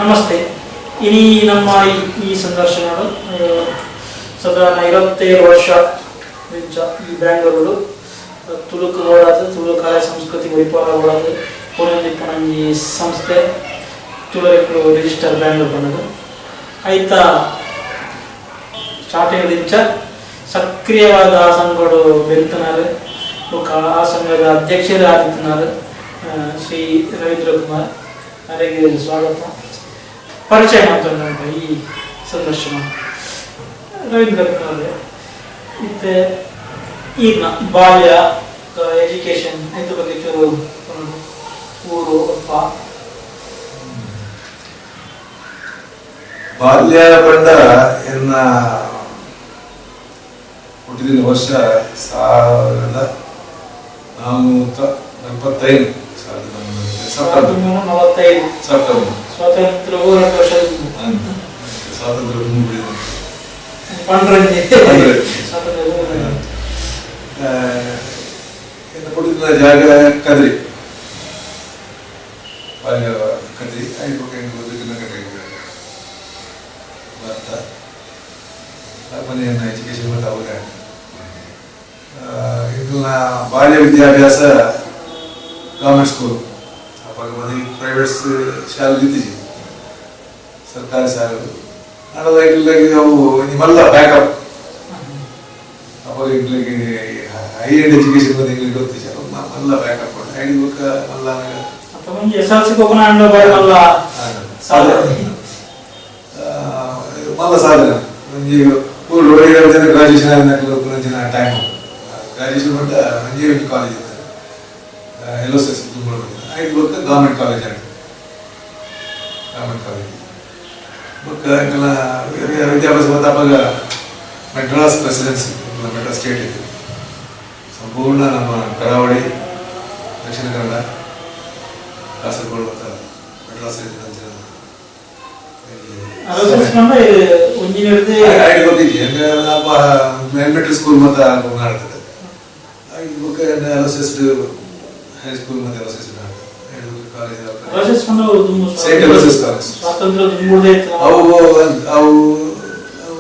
ನಮಸ್ತೆ. ಇನಿ ನಮ್ಮ ಈ ಸಂದರ್ಶನ ಸಾಧಾರಣ 27 ವರ್ಷ ಈ ಬ್ಯಾಂಗ್ಳೂರು ತುಳುಕು ಓಡಾದ ತುಳು ಕಲೆ ಸಂಸ್ಕೃತಿ ವೈಪಾರ ಓಡಾದ ಪುನಂಜಿ ಸಂಸ್ಥೆ ತುಳುಕು ರಿಜಿಸ್ಟರ್ ಬ್ಯಾಂಗ್ಳೂರು ಬಂದದ್ದು. ಆಯ್ತಾ ಸ್ಟಾರ್ಟಿಂಗ್ ಇಂಚ ಸಕ್ರಿಯವಾದ ಆ ಸಂಘಡು ಬೆಂತನಾರು ಆ ಸಂಘದ ಅಧ್ಯಕ್ಷರು ಆದಿತ್ಯನಾರು ಶ್ರೀ ರವೀಂದ್ರ ಕುಮಾರ್ ಅವರಿಗೆ ಸ್ವಾಗತ. ಪರಿಚಯ ಮಾತಾಡೋಣ ಈ ಸಂದರ್ಶನ. ರವೀಂದ್ರ ಕುಮಾರ್ ಮತ್ತೆ ಈಗ ಬಾಲ್ಯ ಎಜುಕೇಶನ್ ಇದ್ರ ಬಗ್ಗೆ ಚೂರು ಊರು ಅಪ್ಪ ಬಾಲ್ಯ ಪಂಡ ಎನ್ನ ಹುಟ್ಟಿದ ವರ್ಷ 1445 1945 ಸೆಪ್ಟೆಂಬರ್. ಸ್ವಾತಂತ್ರ್ಯ ಹೋರಾಟ ವರ್ಷ ಸ್ವಾತಂತ್ರ್ಯ ಹುಟ್ಟಿದ ಜಾಗ ಕದ್ರಿ, ಬಾಲ್ಯ ಕದ್ರಿ. ಬರ್ತ ಮನೆಯನ್ನು ಎಜುಕೇಶನ್ ಮತ್ತು ಅವಾಗ ಇದು ಬಾಲ್ಯ ವಿದ್ಯಾಭ್ಯಾಸ ಗೌರ್ಮೆಂಟ್ ಸ್ಕೂಲ್. ಅವಾಗ ಮನೆ ಪ್ರೈವೇಟ್ ಶಾಲೆ ಇತ್ತೀಚೆ ಸರ್ಕಾರಿ ಶಾಲೆ ನಾಡದಾಗಿ ಅವು ನಿಮ್ಮೆಲ್ಲ ಬ್ಯಾಕಪ್. ಅವಾಗ ಇಂಗ್ಲಿಗೆ ಹೈ ಎಂಡ್ ಎಜುಕೇಶನ್ ಬಂದು ಇಂಗ್ಲಿಗೆ ಗೊತ್ತಿದೆ ಮಲ್ಲ ಬ್ಯಾಕಪ್ ಐದು ಬುಕ್ಕ ಮಲ್ಲ ಮಲ್ಲ ಸಾಧನೆ. ಒಂಜಿ ಊರು ಜನ ಗ್ರಾಜುಯೇಷನ್ ಆದ ಜನ ಟೈಮ್ ಗ್ರಾಜುಯೇಷನ್ ಬಂದ ಒಂಜಿ ಒಂಜಿ ಕಾಲೇಜ್ ಇತ್ತು ಎಲ್ ಎಸ್ ಎಸ್ ಐದು ಬುಕ್ಕ ಗೌರ್ಮೆಂಟ್ ಕಾಲೇಜ್ ಆಗಿದೆ. ಗೌರ್ಮೆಂಟ್ ಕಾಲೇಜ್ ಬುಕ್ಕ ಇಂಕೆಲ್ಲ ವಿದ್ಯಾಭ್ಯಾಸ ಮತ್ತು ಅವಾಗ ಮೆಡ್ರಾಸ್ ಪ್ರೆಸಿಡೆನ್ಸಿ ಮೆಡ್ರಾಸ್ ಸ್ಟೇಟ್ ಇತ್ತು. ಸಂಪೂರ್ಣ ನಮ್ಮ ಕರಾವಳಿ, ದಕ್ಷಿಣ ಕನ್ನಡ, ಕಾಸರಗೋಡು ಮತ್ತು ಮೆಡ್ರಾಸ್ ಎಲಿಮೆಂಟರಿ ಸ್ಕೂಲ್ ಮತ್ತು ಆಡ್ತದೆ. ಬುಕ್ ಎಲ್ ಎಸ್ ಹೈಸ್ಕೂಲ್ ಮತ್ತು ಎಲ್ ಎಸ್ ಕಾಲೇಜ್ ಅವು ಅವು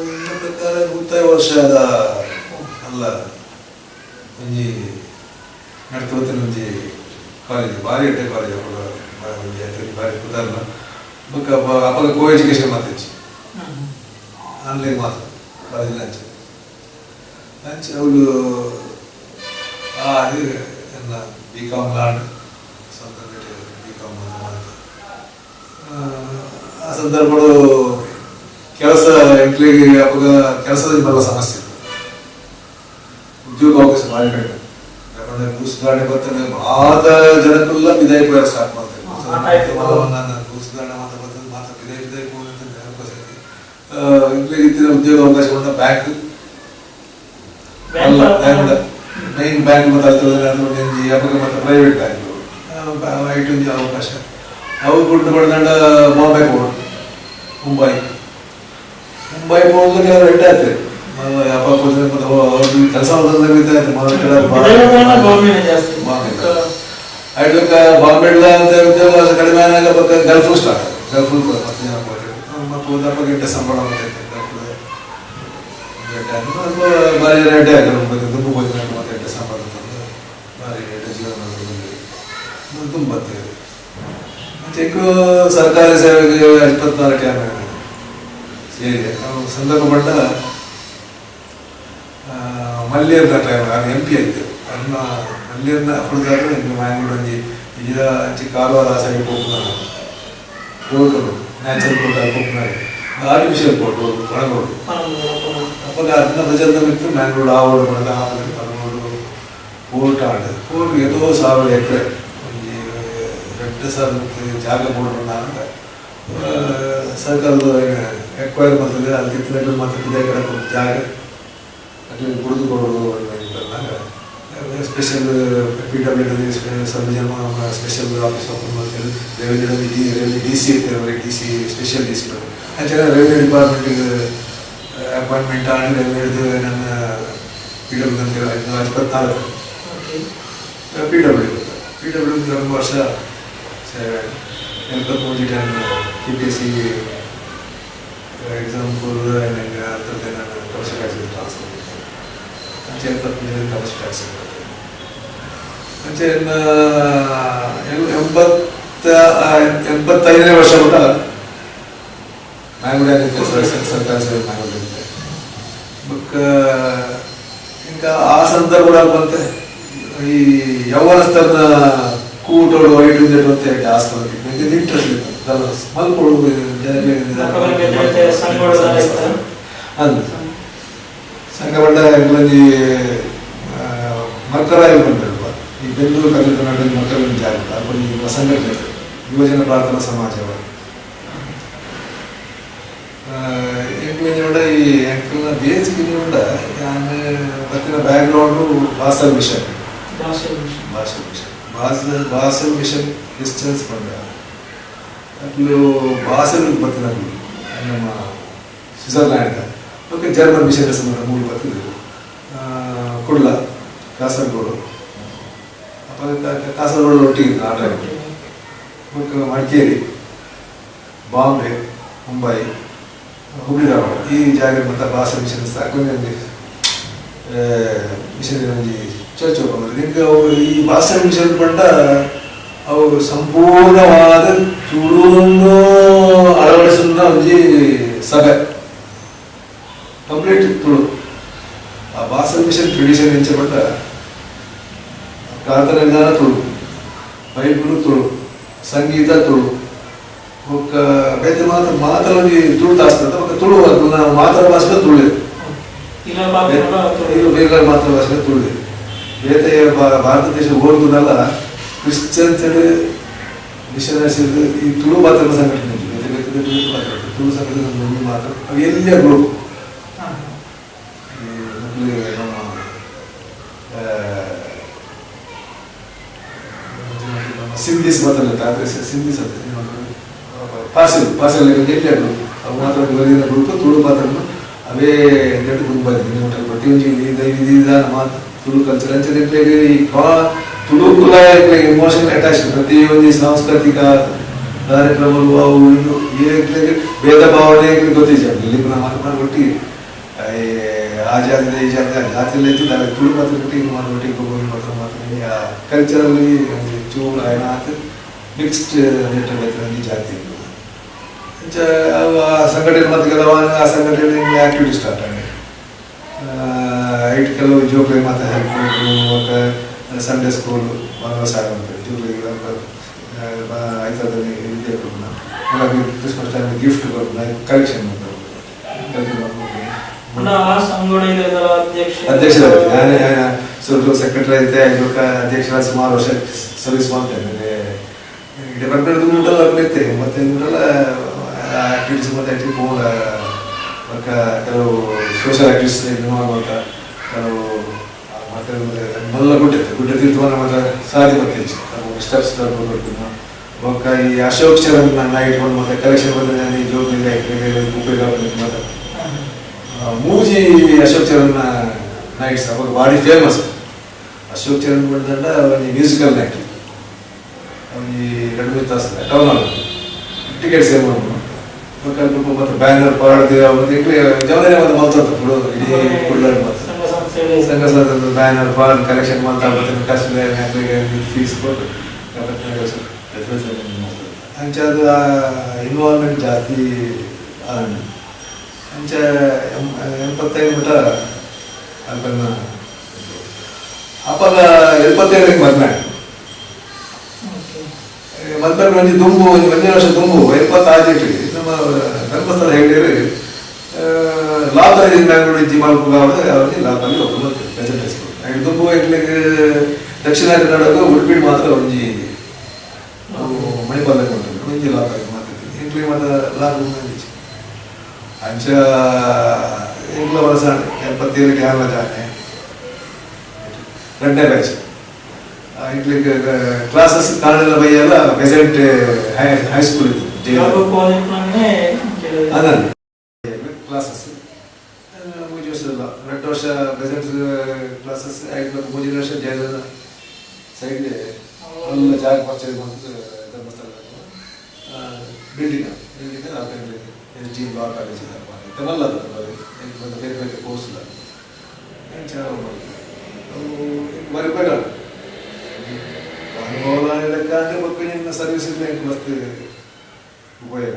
ಇನ್ನ ಪ್ರಕಾರ 105 ವರ್ಷದ ಅಲ್ಲ ಒಂಜಿ ನಡ್ತವತ್ತಿನ ಒಂಜಿ ಕಾಲೇಜ್ ಭಾರಿ ಎಡ್ಡೆ ಕಾಲೇಜ್. ಅವಾಗ ಒಂಜಿ ಭಾರಿ ಪುದಾರ್ನ ಬೊಕ್ಕ ಅವಾಗ ಕೋ ಎಜುಕೇಶನ್ ಮಾತಾಚಿ ಆನ್ಲೈನ್ ಮಾತ್ರ ಕಾಲೇಜ್ ಅಂಚೆ ಅಂಚೆ ಅವಳು ಅದು ಎಲ್ಲ ಬಿ ಕಾಮ್ ಲಾಂಡ್ ಸ್ವಂತ ಬಿ ಕಾಮ್ ಅಂತ. ಆ ಸಂದರ್ಭಗಳು ಕೆಲಸ ಎಂಟ್ಲಿಗೆ ಅವಾಗ ಕೆಲಸದ ಬಲ್ಲ ಸಮಸ್ಯೆ ಇತ್ತು. ಉದ್ಯೋಗಾವಕಾಶ ಭಾರಿ ಕಡಿಮೆ. ಯಾಕಂದ್ರೆ ಭೂ ಸುಧಾರಣೆ ಬರ್ತಾನೆ ಆದ ಜನಕ್ಕೆಲ್ಲ ವಿದಾಯ ಪೋಯರ್ ಸ್ಟಾರ್ಟ್ ಮಾಡ್ತಾರೆ. ಭೂ ಸುಧಾರಣೆ ಮಾತ್ರ ಬರ್ತದೆ ಮಾತ್ರ ವಿದಾಯ ವಿದಾಯ ಎಂಟ್ಲಿಗೆ ಇತ್ತಿನ ಉದ್ಯೋಗಾವಕಾಶ ಬ್ಯಾಂಕ್ ಅಲ್ಲ ಬ್ಯಾಂಕ್ ಮೈನ್ ಬ್ಯಾಂಕ್ ಮತ್ತು ಅವಾಗ ಮತ್ತು ಪ್ರೈವೇಟ್ ಬ್ಯಾಂಕ್ ಐಟು ಒಂಜಿ ಅವಕಾಶ. ಅವು ಗುಂಡು ಬಡ್ದಂಡ ಬಾಂಬೆ ಹೋಗೋದು, ಮುಂಬೈ ಮುಂಬೈ ಹೋಗೋದು ಕೆಲವರು ಎಡ್ಡೆ ಆಗ್ತದೆ. ಮತ್ತು ಅವ್ರದ್ದು ಕೆಲಸ ಐಡ್ಲಕ್ಕ ಬಾಂಬೆಡ್ಲ ಅಂತ ಉದ್ಯೋಗ ಕಡಿಮೆ ಆದಾಗ ಪಕ್ಕ ಗಲ್ಫ್ ಸ್ಟಾರ್ಟ್ ಗಲ್ಫ್ ಮತ್ತೆ ಜನ ಹೋಗ್ತಾರೆ. ಮತ್ತು ಹೋದಪ್ಪ ಗಂಟೆ ಸಂಬಳ ಮತ್ತೆ ಗಲ್ಫ್ ಭಾರಿ ಜನ ಎಡ್ಡೆ ಆಗ್ತಾರೆ. ಮತ್ತೆ ತುಂಬ ಭೋಜನ ಮತ್ತೆ ಎಡ್ಡೆ ಸಂಬಳ ತಂದು ಭಾರಿ ಎಡ್ಡೆ ಜೀವನ ತುಂಬ ಬರ್ತೇವೆ. ಚಿಕ್ಕ ಸರ್ಕಾರಿ ಸೇವೆಗೆ 24 ಟೈಮ್ ಸೇರಿ ನಾವು ಸಂದರ್ಭ ಪಟ್ಟ ಮಲ್ಯರ್ನ ಟೈಮ್ ನಾನು ಎಂ ಪಿ ಆಯ್ತು. ಅನ್ನ ಮಲ್ಯರ್ನ ಹುಡುಗಾಗ ಮ್ಯಾಂಗ್ಳೂರು ಒಂಜಿ ವಿಜಯ ಅಂಚಿ ಕಾಲುವಾರ ಸೈಡ್ ಪೋಪುನ ರೋಡ್ ನ್ಯಾಚುರಲ್ ರೋಡ್ ಪೋಪುನ ಆರ್ಟಿಫಿಷಿಯಲ್ ಬೋಟ್ ಒಣಗೋಡು. ಅವಾಗ ಅದನ್ನ ಬಜಾರ್ದ ಬಿಟ್ಟು ಮ್ಯಾಂಗ್ಳೂರು ಆ ಓಡು ಬಡದ ಆ ಪದಮೂರು ಪೋರ್ಟ್ ಆಡ್ ಪೋರ್ಟ್ ಏತೋ 1000 ಎಕರೆ ಒಂಜಿ 2000 ಜಾಗ ಬೋರ್ಡ್ ಅಂತ ಸರ್ಕಾರದ ಎಕ್ವೈರ್ ಮಾಡ್ತದೆ. ಅಲ್ಲಿ ತಿನ್ನಲು ಮತ್ತು ಇದೇ ಕಡೆ ಜಾಗ ಅಲ್ಲಿ ಗುಡಿದು ಕೊಡೋದು ಬಂದಾಗ special P W D sub special office open ಮಾಡ್ತೇವೆ. ರೆವೆನ್ಯೂ ಡಿ ಸಿ ಇರ್ತೇವೆ, D C special D C ಅಂಚೆ ರೆವೆನ್ಯೂ ಡಿಪಾರ್ಟ್ಮೆಂಟಿಗೆ ಅಪಾಯಿಂಟ್ಮೆಂಟ್ ಆಗಿ ರೆವೆನ್ಯೂ ನನ್ನ ಪಿ ಡಬ್ಲ್ಯೂ ಅಂತ 24 ಪಿ ಡಬ್ಲ್ಯೂ ಪಿ ಡಬ್ಲ್ಯೂ 2 ವರ್ಷ ಸೇವೆ. 73 time KPSC exam commercial tax transfer ಅಂಚೆ 73 commercial tax ಅಂಚೆ 85ನೇ ವರ್ಷ ಕೂಡ ಮ್ಯಾಂಗ್ಳೂರ್ ಸರ್ಕಾರ ಸೇವೆ ಮ್ಯಾಂಗ್ಳೂರ್ ಬೊಕ್ಕ ఇంకా ಆ ಸಂದರ್ಭ ಬಂತೆ ಈ ಯೌವನಸ್ಥರನ್ನ ಕೂಟೋಡು ಐಟು ಅಂತ ಆಸ್ಪತ್ರೆ ಇಂಟ್ರೆಸ್ಟ್ ಇತ್ತು ಮಲ್ಕೊಡು ಅಂದ್ ಸಂಘ ಬಂಡ ಒಂಜಿ ಮಕ್ಕಳ ಬಂದಲ್ವ ಈ ಬೆಂಗಳೂರು ಕರ್ನಾಟಕ ಮಕ್ಕಳ ಜಾಗ ಒಂಜಿ ಸಂಘಟನೆ ಯುವಜನ ಪ್ರಾರ್ಥನಾ ಸಮಾಜ ಎಂಕ್ಲೆಂಜಿ ಈ ಎಂಕಲ್ನ ಬೇಸಿಕ್ ಉಂಡ ಯಾನ್ ಬತ್ತಿನ background Basel mission Basel mission Basel mission Christians ಪಂಡ ಅಕ್ಲು ಬಾಸಲ್ ಬತ್ತಿನ ನಮ್ಮ ಸ್ವಿಟ್ಜರ್ಲ್ಯಾಂಡ್ ಓಕೆ ಜರ್ಮನ್ ಮಿಷನ್ ಸಂಬಂಧ ಮೂಲ ಬತ್ತಿದ್ರು ಕುಡ್ಲ ಕಾಸರಗೋಡು ಕಾಸರಗೋಡು ಒಟ್ಟಿಗೆ ಆ ಟೈಮ್ ಮಡಿಕೇರಿ ಬಾಂಬೆ ಮುಂಬೈ ಹುಬ್ಳಿ ಧಾರವಾಡ ಈ ಜಾಗ ಮತ್ತು ಬಾಸಲ್ ಮಿಷನ್ ಒಂಜಿ ಮಿಷನ್ ಒಂಜಿ ಚರ್ಚ್ ಓಪನ್ ನಿಮ್ಗೆ ಅವು ಈ ಬಾಸಲ್ ಮಿಷನ್ ಪಂಡ ಅವು ಸಂಪೂರ್ಣವಾದ ತುಳುವನ್ನು ಅಳವಡಿಸುವ ಒಂಜಿ ಸಭೆ ಕಂಪ್ಲೀಟ್ ತುಳು ಆ ಬಾಸಲ್ ಮಿಷನ್ ಟ್ರೆಡಿಷನ್ ಎಂಚ ಪಂಡ ಪ್ರಾರ್ಥನೆ ವಿಧಾನ ತುಳು ಬೈಬಲ್ ತುಳು ಸಂಗೀತ ತುಳು ಬೊಕ್ಕ ಬೇತೆ ಮಾತ್ರ ಮಾತ್ರ ಒಂಜಿ ತುಳು ತಾಸ್ತದ ಬೊಕ್ಕ ತುಳು ಮಾತೃ ಭಾಷೆ ತುಳು ಬೇರೆ ಮಾತೃಭಾಷೆ ತುಳು ಬೇತೆ ಭಾರತ ದೇಶ ಓಡ್ತದಲ್ಲ ಕ್ರಿಶ್ಚಿಯನ್ಸ್ ಮಿಷನರ್ಸ್ ಈ ತುಳು ಮಾತ್ರ ಸಂಘಟನೆ ಬೇತೆ ಬೇತೆ ಬೇತೆ ಮಾತ್ರ ತುಳು ಸಂಘಟನೆ ಮಾತ್ರ ಅವು ಎಲ್ಲ ಗ್ರೂಪ್ ನಮ್ಮ ನಮ್ಮ ಸಿಂಧೀಸ್ ಮಾತ್ರ ಸಿಂಧೀಸ್ ಅಂತ ಪಾರ್ಸೆಲ್ ಪಾರ್ಸೆಲ್ ಎಲ್ಲಿ ಅವು ಮಾತ್ರ ಗ್ರೂಪ್ ತುಳು ಮಾತ್ರ ಅವೇ ನೆಟ್ಟು ಗುಂಪು ಬಟ್ಟಿ ಒಂಜಿ ಮಾತ್ರ ತುಳು ಕಲ್ಚರ್ ಅಂಚನೆ ಈ ತುಳು ಕುಲ ಎಮೋಷನ್ ಅಟ್ಯಾಚ್ ಪ್ರತಿ ಒಂಜಿ ಸಾಂಸ್ಕೃತಿಕ ಕಾರ್ಯಕ್ರಮಗಳು ಅವು ಇದು ಭೇದ ಭಾವನೆ ಗೊತ್ತಿದೆ ಇಲ್ಲಿ ಮಾತ್ರ ಒಟ್ಟಿಗೆ ಆ ಜಾತಿ ಈ ಜಾತಿ ಆ ಜಾತಿಯಲ್ಲಿ ಇದ್ದು ನಾವೇ ತುಳು ಮಾತ್ರ ಒಟ್ಟಿಗೆ ಮಾತ್ರ ಒಟ್ಟಿಗೆ ಮಾತ್ರ ಮಾತ್ರ ಆ ಕಲ್ಚರಲ್ಲಿ ಒಂಜಿ ಚೂರು ಆಯ್ತು ಮಿಕ್ಸ್ಡ್ ನೆಟ್ ಜಾತಿ ಅಂಚ ಆ ಸಂಘಟನೆ ಮತ್ತು ಕೆಲವು ಆ ಸಂಘಟನೆ ಆಕ್ಟಿವಿಟಿ ಸ್ಟಾರ್ಟ್ ಆಗಿದೆ ಐಟ್ ಕೆಲವು ಜೋಕ್ಲಿಗೆ ಮಾತ್ರ ಹೆಲ್ಪ್ ಮತ್ತು ಸಂಡೇ ಸ್ಕೂಲ್ ಭಾನುವಾರ ಆಗುವಂತೆ ಜೋಕ್ಲಿಗೆ ಐತದಲ್ಲಿ ವಿದ್ಯೆ ಕೊಡೋಣ ಕ್ರಿಸ್ಮಸ್ ಟೈಮ್ ಗಿಫ್ಟ್ ಕೊಡೋಣ ಕಲೆಕ್ಷನ್ ಮಾಡ್ತಾರೆ. ಅಧ್ಯಕ್ಷ ನಾನೇ ಸ್ವಲ್ಪ ಸೆಕ್ರೆಟರಿ ಐತೆ ಅಧ್ಯಕ್ಷರ ಸುಮಾರು ವರ್ಷ ಸರ್ವಿಸ್ ಮಾಡ್ತೇನೆ ಡಿಪಾರ್ಟ್ಮೆಂಟ್ ಮುಟ್ಟಲ್ಲ ಇತ್ತೆ ಮತ್ತೆ ಮುಟ್ಟಲ್ಲ ಆಕ್ಟಿವಿಟೀಸ್ ಮತ್ತೆ ಆಕ್ಟಿವಿಟಿ ಪೋಂಡ ಬೊಕ್ಕ ಕೆಲವು ಸೋಷಿಯಲ್ ಆಕ್ಟಿವಿಟೀಸ್ ಇನ್ವಾಲ್ವ್ ಅಂತ ಕೆಲವು ಮತ್ತೆ ಮಲ್ಲ ಗುಡ್ಡೆ ಗುಡ್ಡೆ ತೀರ್ಥವನ್ನ ಮತ್ತೆ ಸಾರಿ ಮತ್ತೆ ಸ್ಟೆಪ್ಸ್ ಕೊಡ್ತೀನಿ ಬೊಕ್ಕ ಈ ಅಶೋಕ್ ಚರಣ್ ನೈಟ್ ಒಂದು ಮತ್ತೆ ಕಲೆಕ್ಷನ್ ಬಂದ ಜೋಗಿ ಉಪಯೋಗ ಮತ್ತೆ ಮೂಜಿ ಅಶೋಕ್ ಚರಣ್ ನೈಟ್ಸ್ ಅವಾಗ ಭಾರಿ ಫೇಮಸ್. ಅಶೋಕ್ ಚರಣ್ ಬಂದಂಡ ಒಂಜಿ ಮ್ಯೂಸಿಕಲ್ ನೈಟ್ ಒಂಜಿ 2-3 ತಾಸು ಟೌನ್ ಹಾಲ್ ಟಿಕೆಟ್ ಸೇಲ್ ಮಾಡ್ಬೋದು ಮತ್ತೆ ಬ್ಯಾನರ್ ಪಾಡ್ತೀವಿ ಜವಾಬ್ದಾರಿ ಮತ್ತೆ ಮಲ್ತಂತ ಇಡೀ ಕುಡ್ಲ ಸಂಘ ಸಂಸ್ಥೆ ಬ್ಯಾನರ್ ಪಾಡ್ ಕಲೆಕ್ಷನ್ ಮಾಡ್ತಾ ಮತ್ತೆ ಕಾಸು ಫೀಸ್ ಕೊಟ್ಟು ಅಂಚೆ ಅದು ಇನ್ವಾಲ್ವ್ಮೆಂಟ್ ಜಾಸ್ತಿ ಅಂಚೆ 85 ಮಟ್ಟ ಅದನ್ನು ಅಪ್ಪಾಗ 77ಕ್ಕೆ ಮದ್ವೆ ಮದ್ವೆ ಒಂಜಿ ದುಂಬು ಒಂಜಿ ಒಂದೇ ವರ್ಷ ದುಂಬು 76 ನಮ್ಮ ಧರ್ಮಸ್ಥಳ ಹೇಳಿರಿ ಲಾ ಕಾಲೇಜ್ ಬ್ಯಾಂಗ್ಳೂರು ಇಜ್ಜಿ ಮಲ್ಪುಗ ಅವರಿಗೆ ಲಾ ಕಾಲೇಜ್ ಒಬ್ಬರು ಪ್ರೆಸೆಂಟ್ ಹೈಸ್ಕೂಲ್ ದುಂಬು ಎಕ್ಲಿಗೆ ದಕ್ಷಿಣ ಕನ್ನಡಕ್ಕೆ ಉಡುಪಿ ಮಾತ್ರ ಒಂಜಿ ಮಣಿಪಾಲಕ್ಕೆ ಉಂಟು ಒಂಜಿ ಲಾ ಕಾಲೇಜ್ ಮಾತಾಡ್ತೀನಿ ಎಂಟ್ಲಿಗೆ ಮಾತ್ರ ಲಾ ಅಂಚ ಎಂಟ್ಲ ವರ್ಷ 77ಕ್ಕೆ ಆಗ ಜಾನೆ 2ನೇ ಬ್ಯಾಚ್ ಇಟ್ಲಿಕ್ಕೆ ಕ್ಲಾಸಸ್ ಕಾಣೆಲ್ಲ ಬೈಯಲ್ಲ ಪ್ರೆಸೆಂಟ್ ಹೈಸ್ಕೂಲ್ ಇತ್ತು ಅದಲ್ಲ ಕ್ಲಾಸಸ್ 3 ವರ್ಷದಲ್ಲ 2 ವರ್ಷ ಪ್ರೆಸೆಂಟ್ ಕ್ಲಾಸಸ್ ಆಯ್ತು. 3 ವರ್ಷ ಜಯದ ಸೈಡ್ ಎಲ್ಲ ಜಾಗ ಪರ್ಚೇಸ್ ಮಾಡ್ತಿದ್ದು Dharmasthala Building building S D law college ತೆಮಲ್ಲ ಬೇರೆ ಬೇರೆ ಕೋರ್ಸ್ ಇಲ್ಲ ಅವು ಬಾರಿ ಉಪಯೋಗ ಅನುಭವ ಲೆಕ್ಕ ಅಂದರೆ ಬೊಕ್ಕ ನಿನ್ನ ಸರ್ವಿಸ್ ಎಂಕ್ ಮಸ್ತ್ ಉಪಯೋಗ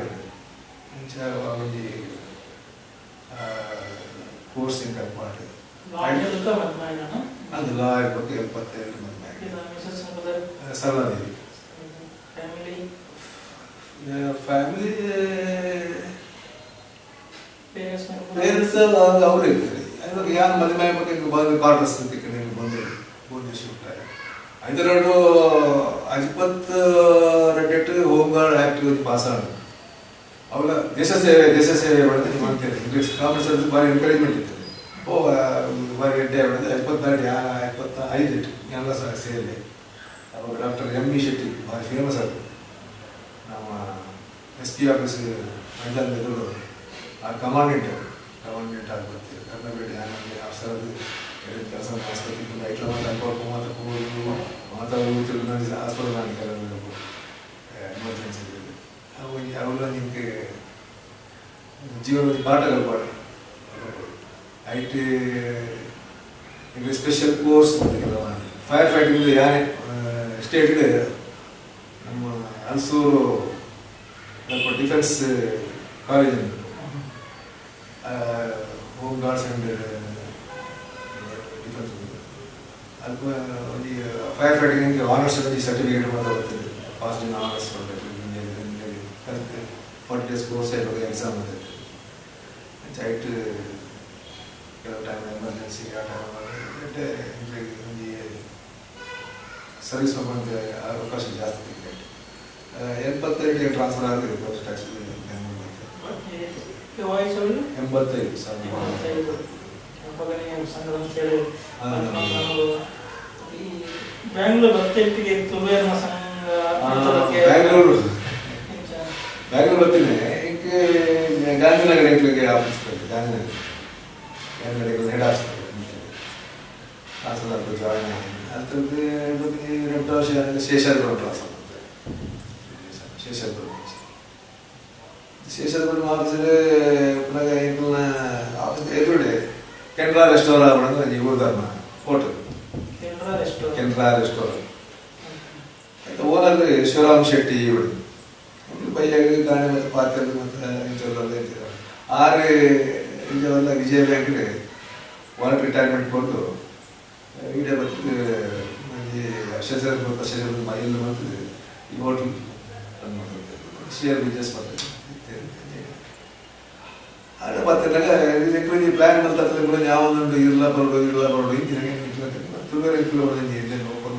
ಅಂಚ ಒಂಜಿ ಕೋರ್ಸ್ ಎಂಕ್ ಅಲ್ಪ ಅದು ಲಾ ಬಗ್ಗೆ 72 ಮದುವೆ ಸರಳಾದೇವಿ. ಫ್ಯಾಮಿಲಿ ಪೇರೆಂಟ್ಸ್ ಅವರು ಇರ್ತಾರೆ. ಇವಾಗ ಯಾರು ಮದುವೆ ಬಗ್ಗೆ ಬಂದು ಕ್ವಾರ್ಟರ್ಸ್ ಅಂತ ಕಡೆ ಬಂದು ಬಂದು ಶಿಫ್ಟ್ ಆಗಿ ಐದರಡು 22 ಹೋಮ್ ಗಾರ್ಡ್ ಆ್ಯಕ್ಟ್ ಒಂದು ಪಾಸ್ ಆದ ಅವಳ ದೇಶ ಸೇವೆ ದೇಶ ಸೇವೆ ಮಾಡಿದ್ರೆ ಮಾಡ್ತಾರೆ. ಇಂಗ್ಲೀಷ್ ಕಾಮರ್ಸ್ ಸರ್ವಿಸ್ ಭಾರಿ ಎನ್ಕರೇಜ್ಮೆಂಟ್ ಇರ್ತದೆ. ಓ ಭಾರಿ ಎಡ್ಡೆ ಮಾಡಿದ್ರೆ 72 75 ಎಲ್ಲ ಸಹ ಸೇರಿ. ಅವಾಗ ಡಾಕ್ಟರ್ ಎಂ ಇ ಶೆಟ್ಟಿ ಭಾರಿ ಫೇಮಸ್ ಆದರು. ನಮ್ಮ ಎಸ್ ಪಿ ಆಫೀಸ್ ಮೈದಾನದ ಎದುರು ಆ ಕಮಾಂಡೆಂಟ್ ಕಮಾಂಡೆಂಟ್ ಆಗಿ ಬರ್ತೀವಿ. ಕರ್ನಾಟಕ ಆಮೇಲೆ ಆಫೀಸರ್ ಎರಡು ಕೆಲಸ ಆಸ್ಪತ್ರೆ ಐಟ್ಲ ಮಾತು ಅಲ್ಪ ಮಾತಾಡ್ಬೋದು ಮಾತಾಡೋದು ಆಸ್ಪತ್ರೆ ನಾನು ಕೆಲವು ಎಮರ್ಜೆನ್ಸಿ ಅವಾಗ ಅವೆಲ್ಲ ನಿಮಗೆ ಜೀವನದ ಪಾಠಗಳು ಪಾಠ I T ನಿಮಗೆ ಸ್ಪೆಷಲ್ ಕೋರ್ಸ್ ಫೈರ್ ಫೈಟಿಂಗ್ ಯಾರೇ ಸ್ಟೇಟ್ ನಮ್ಮ ಹಲಸೂರು ಸ್ವಲ್ಪ defence college home guards and defence ಅಲ್ಪ ಒಂದು ಫೈರ್ ಫೈಟಿಂಗ್ ಆನರ್ಸ್ ಒಂದು ಸರ್ಟಿಫಿಕೇಟ್ ಮಾತ್ರ ಬರ್ತದೆ. ಪಾಸ್ ಆನರ್ಸ್ ಕೊಡಬೇಕು ಕಲಿತು 40 days course ಇವಾಗ ಎಕ್ಸಾಮ್ ಬಂದಿದೆ. ಐಟ್ ಕೆಲವು ಟೈಮ್ ಎಮರ್ಜೆನ್ಸಿ ಆ ಟೈಮ್ ಒಂದು ಸರ್ವಿಸ್ ಮಾಡುವಂಥ ಅವಕಾಶ ಜಾಸ್ತಿ ಸಿಗ್ತದೆ. 82 ಟ್ರಾನ್ಸ್ಫರ್ ಆಗಿದೆ ಪೋಸ್ಟ್ ಟ್ಯಾಕ್ಸ್ ಬೆಂಗಳೂರು. 85 ಸಾವಿರ. ಬೆಂಗಳೂರು ಬೆಂಗಳೂರು ಬೆಂಗಳೂರು ಬರ್ತೀನಿ. ಈಗ ಗಾಂಧಿನಗರ ಎಂಟ್ಲಿಗೆ ಆಫೀಸ್ ಬರ್ತದೆ. Gandhinagar Gandhinagar head office transfer ಆಗ್ತದೆ ಜಾಯಿನ್ ಆಗಿ. ಅದ್ರದ್ದು 2 ವರ್ಷ ಶೇಷಾದ್ರಿಪುರ ಟ್ರಾನ್ಸ್ಫರ್ ಆಗ್ತದೆ. ಶೇಷಾದ್ರಿಪುರ ಶೇಷಾದ್ರಿಪುರಂ ಆಫೀಸಲ್ಲಿ ಪುನಃ ಎಂಕಲ್ನ ಆಫೀಸ್ ಎದುರುಡೆ ಕೆನರಾ ರೆಸ್ಟೋರೆಂಟ್ ಒಂಜಿ ಊರ್ದರ್ನ ಹೋಟೆಲ್ ಕೆನರಾ ರೆಸ್ಟೋರೆಂಟ್ ಆಯ್ತು. ಓನರ್ ಶಿವರಾಮ್ ಶೆಟ್ಟಿ ಇವಳು ಬೈಯಾಗ ಕಾಣೆ ಮತ್ತು ಪಾತ್ರೆ ಮತ್ತು ಇಂಚೆಲ್ಲ ಇರ್ತಿದ್ರು. ಆರು ಇಂಚೆಲ್ಲ ವಿಜಯ ಬ್ಯಾಂಕ್ ವಾಲಂಟ್ ರಿಟೈರ್ಮೆಂಟ್ ಕೊಟ್ಟು ಈಡೆ ಬರ್ತದೆ ಒಂಜಿ ಶೇಷಾದ್ರಿಪುರ ಶೇಷಾದ್ರಿಪುರ ಮೈಲ್ ಬರ್ತದೆ ಈ ಹೋಟೆಲ್ ರನ್ ಮಾಡ್ತದೆ ಶೇರ್ ಬಿಸ್ನೆಸ್ ಮಾಡ್ತದೆ. ಆಡ ಬತ್ತಿನಾಗ ಇದಕ್ಕೆ ಪ್ಲ್ಯಾನ್ ಮಾಡ್ತಾರೆ ಕೂಡ ಯಾವೊಂದುಂಟು ಇರ್ಲ ಬರೋಡು ಇರ್ಲ ಬರೋಡು ಇಂಚಿನ ತುಳುವೆರ್ ಎಂಕುಲು ಬರೋದು ಇಲ್ಲೇ ಓಪನ್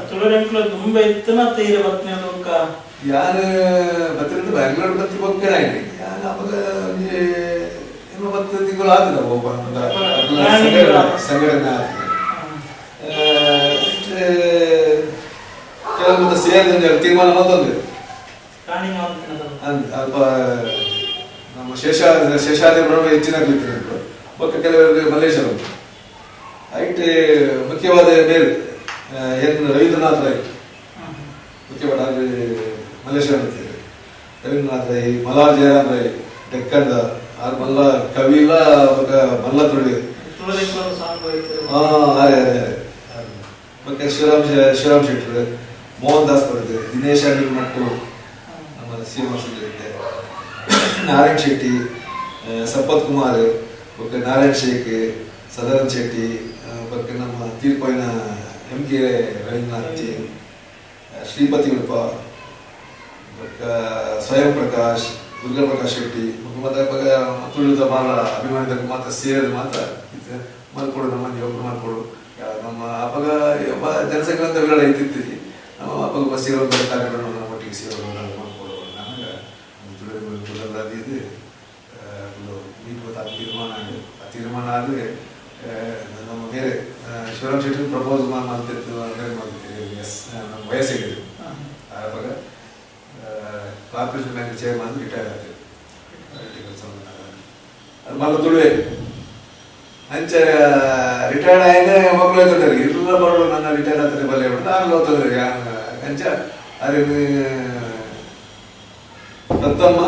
ತುಳುವೆರ್ ದುಂಬೆ ಇತ್ತನ ತೀರ ಬತ್ತಿನ ಲೋಕ ಯಾರು ಬತ್ತಿರಂದು ಬ್ಯಾಂಗ್ಳೂರ್ ಬತ್ತಿ ಬೊಕ್ಕನ ಯಾರು ಅವಾಗ ಒಂಜಿ ಇನ್ನು 10 ತಿಂಗಳು ಆತದ ಓಪನ್ ಸಂಘಟನೆ ಆಗ್ತದೆ. ಕೆಲವು ಮತ್ತೆ ಸೇರಿದ ತೀರ್ಮಾನ ಮತ್ತೊಂದು ಅಲ್ಪ ನಮ್ಮ ಶೇಷಾದ್ರಿಪುರ ಹೆಚ್ಚಿನ ಇತ್ತು ಬೊಕ್ಕ ಕೆಲವರು ಮಲ್ಲೇಶ್ವರಂ ಐಟ್ ಮುಖ್ಯವಾದ ಬೇರೆ ಎನ್ ರವೀಂದ್ರನಾಥ್ ರೈ ಮುಖ್ಯವಾದ ಮಲ್ಲೇಶ್ವರಂ ಅಂತೀರಿ ರವೀಂದ್ರನಾಥ್ ರೈ ಮಲ್ಲಾರ್ ಜಯರಾಮ್ ರೈ ಡೆಕ್ಕಂದ ಆರು ಮಲ್ಲ ಕವಿಲ ಬೊಕ್ಕ ಮಲ್ಲ ತುಳಿ ಹಾಂ ಅರೆ ಅರೆ ಅರೆ ಬೊಕ್ಕ ಶಿವರಾಮ್ ಶಿವರಾಮ್ ಶೆಟ್ಟರು ಮೋಹನ್ ದಾಸ್ ಬರ್ತದೆ ದಿನೇಶ್ ಅಣ್ಣ ಮಟ್ಟು ನಮ್ಮ ಸಿ ಎಂ ಇರುತ್ತೆ ನಾರಾಯಣ್ ಶೆಟ್ಟಿ ಸಂಪತ್ ಕುಮಾರ್ ಬೊಕ್ಕ ನಾರಾಯಣ್ ಶೇಖ್ ಸದಾನಂದ ಶೆಟ್ಟಿ ಬೊಕ್ಕ ನಮ್ಮ ತೀರ್ಪೋಯಿನ ಎಂ ಕೆ ರವೀಂದ್ರನಾಥ್ ಜೈನ್ ಶ್ರೀಪತಿ ಉಡುಪ ಬೊಕ್ಕ ಸ್ವಯಂ ಪ್ರಕಾಶ್ ದುರ್ಗಾ ಪ್ರಕಾಶ್ ಶೆಟ್ಟಿ ಮತ್ತು ಬೊಕ್ಕ ತುಳುದ ಮಾಲ ಅಭಿಮಾನಿದ ಮಾತ್ರ ಸೇರಿದ ಮಾತ್ರ ಮಲ್ಕೊಡು ನಮ್ಮ ಒಬ್ಬರು ಮಲ್ಕೊಡು ನಮ್ಮ ಅಪ್ಪಗ ಜನಸಂಖ್ಯೆ ಅಂತ ವಿರಳ ಇತ್ತಿತ್ತೀವಿ ನಮ್ಮ ಅಪ್ಪಗ ಸೇರೋ ಕಾರ್ಯಕ್ರಮ ನಮ್ಮ ಒಟ್ಟಿಗೆ ಸೇರೋ ಮಲ್ಕೊಡು ನಮಗೆ ತುಳುವ ಇದು ಮೀಟ್ ಆ ತೀರ್ಮಾನ ಆಗಿದೆ. ಆ ತೀರ್ಮಾನ ಆದರೆ ನಮ್ಮ ಬೇರೆ ಶಿವರಾಮ್ ಶೆಟ್ಟಿ ಪ್ರಪೋಸ್ ಮಾಡ್ತಿತ್ತು ಬೇರೆ ಮಾಡ್ತಿದ್ದೀವಿ ಎಸ್ ನಮ್ಮ ವಯಸ್ಸಿಗೆ ಆವಾಗ ಕಾರ್ಪೊರೇಷನ್ ಬ್ಯಾಂಕ್ ಚೇರ್ಮನ್ ರಿಟೈರ್ ಆಗ್ತೀವಿ ಕೆಲಸ ಅದು ಮಲ್ಲ ತುಳುವೆ ಅಂಚ ರಿಟೈರ್ಡ್ ಆಯ್ನೆ ಮಕ್ಕಳು ಹೇಳ್ತಾರೆ ಇಲ್ಲ ಬರೋದು ನನ್ನ ರಿಟೈರ್ ಆಗ್ತಾರೆ ಬಲ್ಲೆ ನಾನು ಹೋಗ್ತದೆ ಅಂಚ ಅದೇ ರತ್ತಮ್ಮ